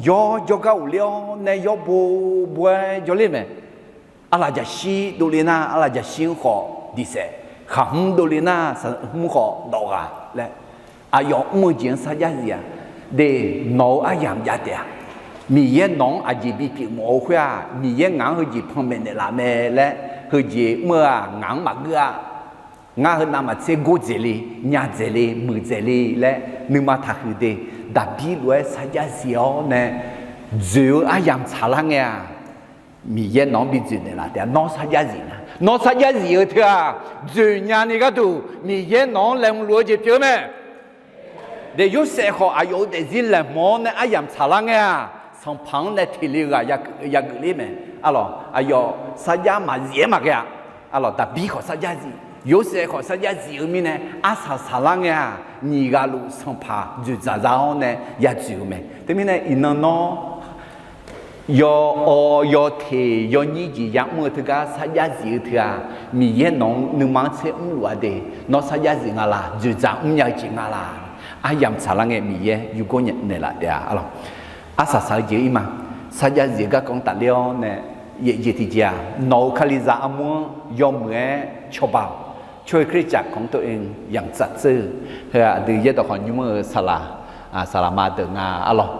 yawr jawrgar ghofler-awr nae yawr bo bo-aer jawrler mae. Arlaq jaqshir dovle nar, arlaq jaqshir-anr khawf diqsaef, khaqhmr dovle nar, khaqhmr khawf dawq ghaq laer, aqyawf mr-eu jeq-anr sarjax zif-a. De, nawq-euq aryamq jav taef-a. Miqyaer nawq-anr aqjeq bipyeuf mawf-eu khoer-aq, Miqyaer ngaq-anr heujeq panmaeq naeqlaf mae laer, heujeq mr-eu-aq ngaq-anr maqgeur-a. Ngar heu navmaqtser gordzaeq le, nyadzaeq le, muiqdzaeq le laer nuima taqhuiq de. Daqbir lof-aer sarjax zif-awr nae dzoeq-eu aryamq tsaqlar ngae-aq, Miqyaer nawq-anr bi dzoeq naeqlaf taef-a. Nawr sarjax zif nar, nawr sarjax zif-eu teu-aq, dzoeq nyani gharduq Miqyaer nawq-anr laeqhmq luf-eu jeq pyeuf-eu mae. De, Yorsaev khawf aqyawf-euq daefzir laeqhmq-awr nae aryamq tsaqlar ngae-aq, sanqpaq-anr nae teq le-eu ghaq yageuf ler mae. Arlawq, aqyawf sarjax maqzif-aer maqghae-a. Arlawq, Daqbir khawf sarjax zif, Yorsaev khawf sarjax zif-eu mirnae, arsaq saqlar ngae-aq, nyiq ghaq luf sanqpaq dzoeqdzaq za-awr nae yadzoeq-eu mae. Teumirnae iqnan nawr yawawv yawteq yawnyir jeq ya'mr-eu teugar sarjax zif-eu teu-aq, Miqyaer nawq-anr nuima-anr tser mrluf-a de. Nawr sarjax zif nga laq, dzoeqdzaq mrnya-eu jeq nga laq. Aryamq tsaqlar ngae Miqyaer yurgawr naeqlaf taef-a. Arlawq, arsaq saq-eu jeq-ir ma. Sarjax zif-eu garkawv-anr tafler-awr nae, yaeq jeq tiqjeq-aq, nawq-euq Kalizaq armur-anr yawmuiq-aer cawba-awq. ช่วยคริสตจักรของตัวเองอย่างสัตย์ซื่อ Heu-aq, aqdui yaerdawq khawf nymr-eu saqlaq, saqlaq ma deuq nga. Arlawq,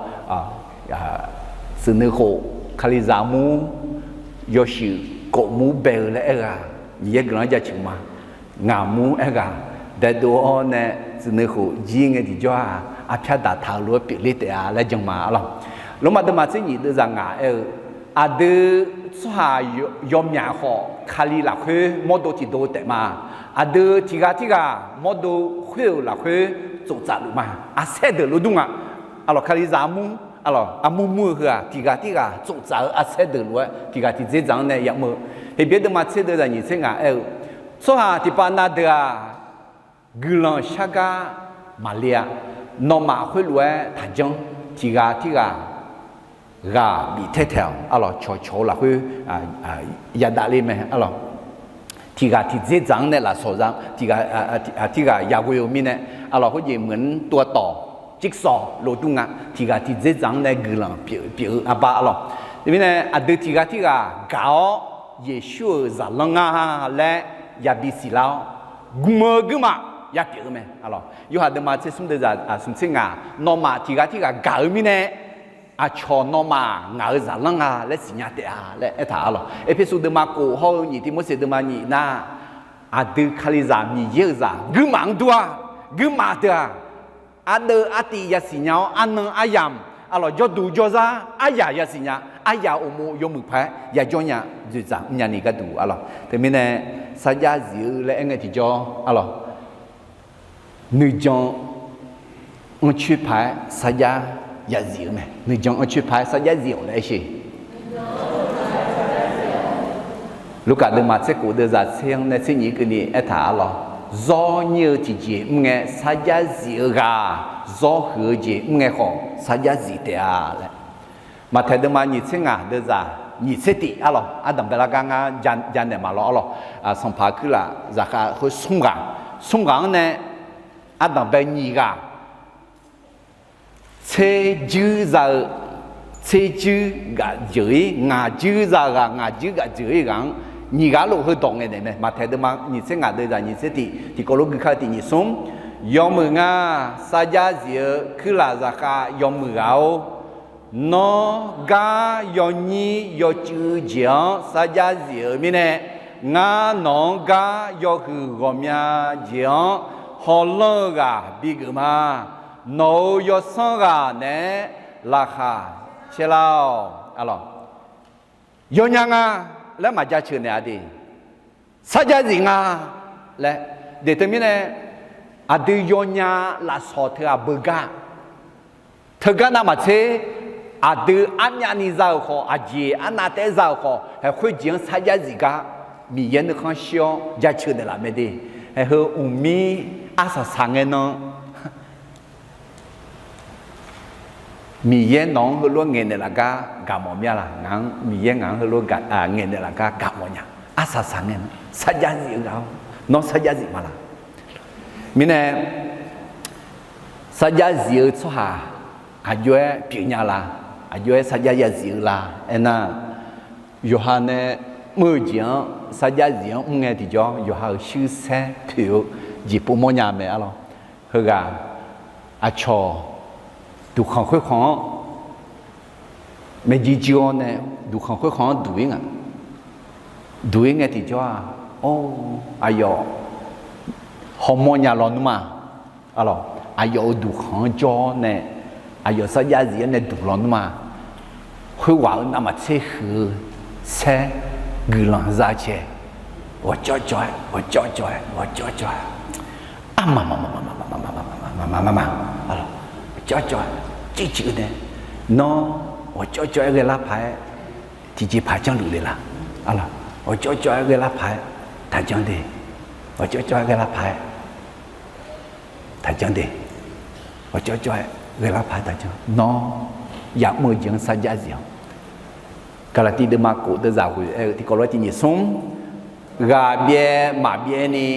suiqnui khof Kalizaq armur yawshuif kofmur bae-eu laer aer-eu-aq, Miqyaer guiqlanq-anr jaceuq ma. Ngaqmur aerghaq daedov-awr nae suiqnui khof jir ngae tiqjawr-aq, arpyar daqtaq-eu lof-aer pyeufler taef-a laer jan ma. Arlawq, Lormav deuvma tser nyiq deuvzaq ngaq aer-eu, aqdui tsawrhaq yawmyaq khawf Kali lafkhoer mawrdo tiqdov taef ma. Aqdui tiqghaq tirghaq mawrdo khoer-euq lafkhoer tsoftsaf luf ma. Arsaer deuq lof dur nga. Arlawq, Kalizaq armur, arlawq, armur mur-eu heu-aq, tiqghaq tirghaq tsoftsaf-eu arsaer deuq lof-aer tiqghaq tiqdzer dzaq-anr nae yamr-eu. Heqbyaer deuvma tser deuvzaq nyiq tser ngaq aer-eu, tsawrhaq tiqpav na deuq-aq, guiqlanq shargar maqle-a. Nawmaf khoerlof-aer taqjanr. Tiqghaq tirghaq ghaq bif taer taeq-awq. Arlawq, cawqcawq-eu lafkhoer yadavle mae. Arlawq, tiqghaq tiqdzer dzaq-anr nae lafsawq za, tiqghaq tirghaq yaghoe-eu mirnae, arlawq, khoerjeq meuq-anr tov-a tawq, จิ๊กซอว์ lof dur nga. Tiqghaq tiqdzer dzaq-anr nae guiqlanq pyeuf-eu arbar. Arlawq, teumirnae aqdui tiqghaq tirghaq gaq-awr, Yeqsur-euq zaqlanr nga laer yabi siqlar-awr, gm-eu guirmaf yapyeuf-eu mae. Arlawq, Yorhaq deuvma tser smr deuvzaq smq tser ngaq, nawmaf tiqghaq tirghaq gaq-eu mirnae, aqcawq nawmaf ngaq-euq zaqlanr nga laer siqnya taef-a laer aertaq. Arlawq, Erpersu deuvma kof hawr-eu nyiq Tivmorseq deuvma nyiq nar, aqdui Kalizaq Miqyaer-euq zaq guirmaf-anr dur-a. Guirmaf deuq-aq, ardeuv artiv yasiq nya-awr, arnan aryamq, arlawq, jawrduq jawrzar aryaq yasiq nya. aryaq uqmov yawmuiq paq-aer yajawr nya, dzoeqdzaq mrnya ni gharduq arlawq. Teumirnae sarjax zif-eu laer aer ngae tiqjawr arlawq, nuijan anrcoer paq-aer sarjax yazif-eu mae. Nuijan anrcoer paq-aer sarjax zif-awq laer aer sheq. Lurkaf deuvma tser khof deuvzaq tser-anr nae tser nyiq keuvni aertaq arlawq, zawr nyir-eu tiqjeq mr ngae sarjax zif-eu ghaq, zawr huiq-eu jeq mr ngae khawf sarjax zif taef-a laer. Maqtaeq deuvma nyiq tser ngaq deuvzaq nyiq tser tif arlawq, ardanq bae lar gar ngar janaeq maqlawr arlawq. Sanqpaq kuirlaf zaqkhav khoer smr ghaq, smr ghaq-anr nae ardanq bae nyiq ghaq tser juir za-eu, tser juir gaf jeuq-ir, ngaq juir za-eu ghaq, ngaq juir gaf jeuq-ir ghaq-anr, nyiq ghaq lof heudawq ngaeqnaeq mae. Maqtaeq deuvma nyiq tser ngaq deuvzaq nyiq tser tif, tiqkawv lof gui kar-eu tiq nyiq smr, yawmuiq ngar sarjax zif-eu kuirlaf zaqkhav yawmuiq ghaq-or, nawr gar yawnyir yawcuiv jeq-anr sarjax zif-eu mirnae, ngar nawq-anr gar yawhuiq ghawqmya jeq-anr hawlanr-eu ghaq bigeuf ma. Nawq-euq yawsanr ghaq naeq-aer laqkhaq caerlar-awq. Arlawq, yawnya nga laer maqjaceuq naeq-a de. Sarjax zif nga laer. Deq teumirnae, aqdui yawnya lafsawq teughaq beugar. Teugar navmaqtser, aqdui armyavni za-euq khawf, aqjeq arnav taef-aer za-euq khawf, haeq khoerjeq-anr sarjax zif gar Miqyaer nuikhanr shir-awr jaceuq naeqlaf mae de. Haeq heu mqmir arsaq saq ngae nan Miqyaer nawq-anr heulof-aer ngaeqnaeq laf gar gaqmawf mir-a laq? Ngaq-anr Miqyaer ngaq-anr heulof-aer ngaeqnaeq laf gar gaqmawf nya. Arsaq saq ngae nan sarjax zif-eu ghaq-awr, nawr sarjax zif ma laq? Mirnae sarjax zif-eu tsawrhaq aqjox-aer pyeufnya la? Aqjox-aer sarjax yazif-eu la? Aernar, yawqha nae mr-eu jeq-anr sarjax zif-anr mr ngae tiqjawr, yawqha-euq shuir saer poeq-eu jeq povmawr nya mae arlawq. Heughaq aqcawq duqkhanq khoerkhanq-anr maeqjir jir-awr nae duqkhanq khoerkhanq-anr duq-ir nga. Duq-ir ngae tiqjawr-aq, or, aqyawf hawmawr nya lawnmr-a. Arlawq, aqyawf-euq duqkhanq-anr jawr-awr nae, aqyawf sarjax zif-awr nae duq lawnmr-a. Khoerghaq-euq navmaqtser huiq-eu saer guiqlanq za cae, ghawqjawr jawr-aer, ghawqjawr jawr-aer, ghawqjawr jawr-aer, armama, mama, arlawq, ghawqjawr jawr-aer, circuif nae, nawr ghawqjawr jawr-aer ghaelar paq-aer tiqjeqpaq janrluf le laq? Arlawq, ghawqjawr jawr-aer ghaelar paq-aer taqjanr de. Ghawqjawr jawr-aer ghaelar paq-aer taqjanr de. Ghawqjawr jawr-aer ghaelar paq-aer taqjanr. Nawr ya'mr-eu jeq-anr sarjax zif-awq. Gaqlaqtiv deuvma khof deuvzaq ghoeq aer-eu tiqkawv lof-aer tiq nyiq smr, ghaq byaev maqbyaev ni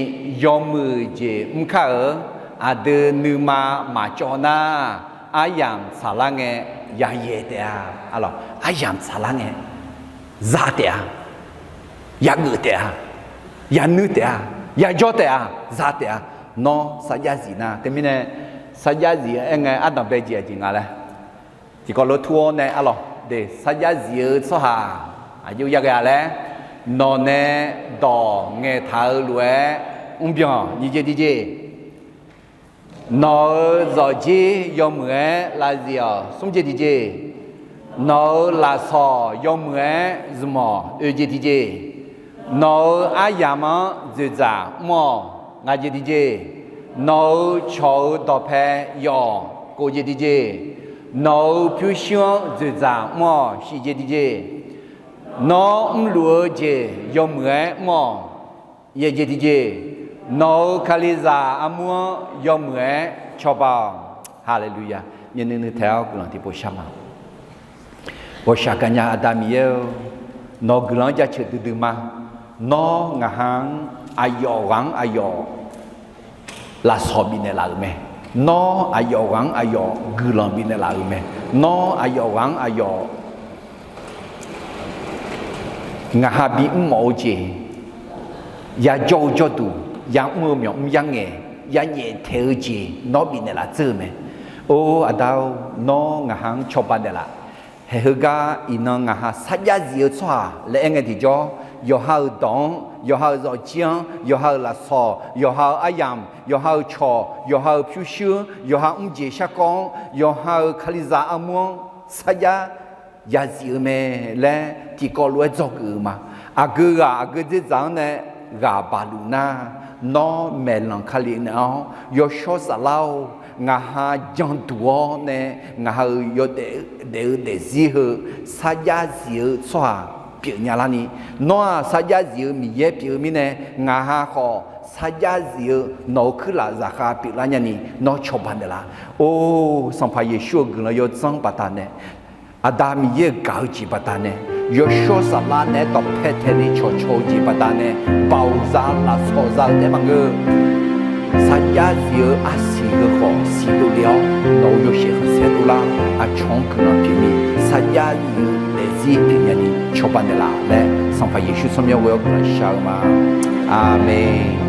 yawmuiq jeq mr kar-euq, aqdui nuima maqcawv nar, aryamq tsaqlar ngae yayaeq taef-a. Arlawq, aryamq tsaqlar ngae za taef-a. Yageuf taef-a. Yanui taef-a. Yajawr taef-a. Za taef-a. Nawr sarjax zif nar, teumirnae sarjax zif-eu aer ngae ardanq bae jeq aqjeq nga laer tiqkawv lof tur-awr nae arlawq de, sarjax zif-eu tsawrhaq aqjox yaghae-a laer, nawq nae dawq ngaeqtaq-eu lof-aer mrbyan nyiq jeq tiqjeq. Nawq-euq zawqjir yawmuiq-aer lavzif-awq smr jeq tiqjeq. Nawq-euq lafsawq yawmuiq-aer zmq-awq oeq jeq tiqjeq. Nawq-euq aryamq-anr dzoeqdzaq mr-awq ngaq jeq tiqjeq. Nawq-euq cawq-euq dawqpae yawf kov jeq tiqjeq. Nawq-euq pyurshuir-anr dzoeqdzaq mr-awq shif jeq tiqjeq. Nawr mrluf-eu jeq yawmuiq-aer mr-awq yaeq jeq tiqjeq. Nawq-euq kalizaq armur-anr yawmuiq-aer cawba-awq. Haleluya! Myavnuiv nuitaeq-awr guiqlanq tiqpov shar ma. Ghawqshaq gaqnya Aqda Miqyaer-eu, nawq-eu guiqlanq-anr jaceuq duidui ma. Nawr ngaqha-anr aqyawf ghaq-anr aqyawf lafsawq bifnaeq laf-euq mae. Nawr aqyawf ghaq-anr aqyawf guiqlanq bifnaeq laf-euq mae. Nawr aqyawf ghaq-anr aqyawf ngaqha bimr mawf-eu jeq, yajawr-eu jawrduq, yamr-eu myawqmr yarngaeq, yanyaef taeq-eu jeq nawr bifnaeq laf dzeur-eu mae. Or Aqda-or, nawr ngaqha-anr cawba naeqlaf. Haeq heugar iqnan ngaqha sarjax zif-eu tsawrhaq laer aer ngae tiqjawr, yawqha-euq dawq-anr, yawqha-euq zawqjir-anr, yawqha-euq lafsawq, yawqha-euq aryamq, yawqha-euq cawq, yawqha-euq pyurshuir, yawqha mrjeq sharkawv-anr, yawqha-euq kalizaq armur-anr sarjax yazif-eu mae laer tiqkawv lof-aer dzawgeuf-eu ma. Aqgeu ghaq aqgeu dzerdzaq-anr nae ghaq baqluf nar, nawr maeqlanq Kali naeq-awr, Yawshawr Saflar-or, ngaq ha janduq-awr nae ngaq ha-euq yawdaef daef-eu daefzir heu sarjax zif-eu tsawrhaq pyeufnya larni, nawr-aq sarjax zif-eu Miqyaer pyeuf-eu mirnae, ngaq ha khawf sarjax zif-eu nawq-euq kuirlaf zaqkhav pyeuflar nyani, nawr cawba naeqlaf. Or, Sanqpaq Yeqsur-euq guiqlanq yawdzanr baqdanae, Aqda Miqyaer-euq gaq-eu jeq baqdanae, Yawshawr Saflar naeq-aer dawqpae taeq ni cawqcawq-eu jeq baqdanae, baoq za lafsawq za-eu taef maqngeur, sarjax zif-eu arsiq heu khawf siqdov le-awr, nawq-euq yawshaef khanqsaer dovlar, aqcawq-anr guiqlanq pyeufni, sarjax zif-eu daefzir pyeufnya ni cawba naeqlaf laer, Sanqpaq Yeqsur tsawrmyanr ghoe-awr guiqlanq shar-eu ma. Aqmeq.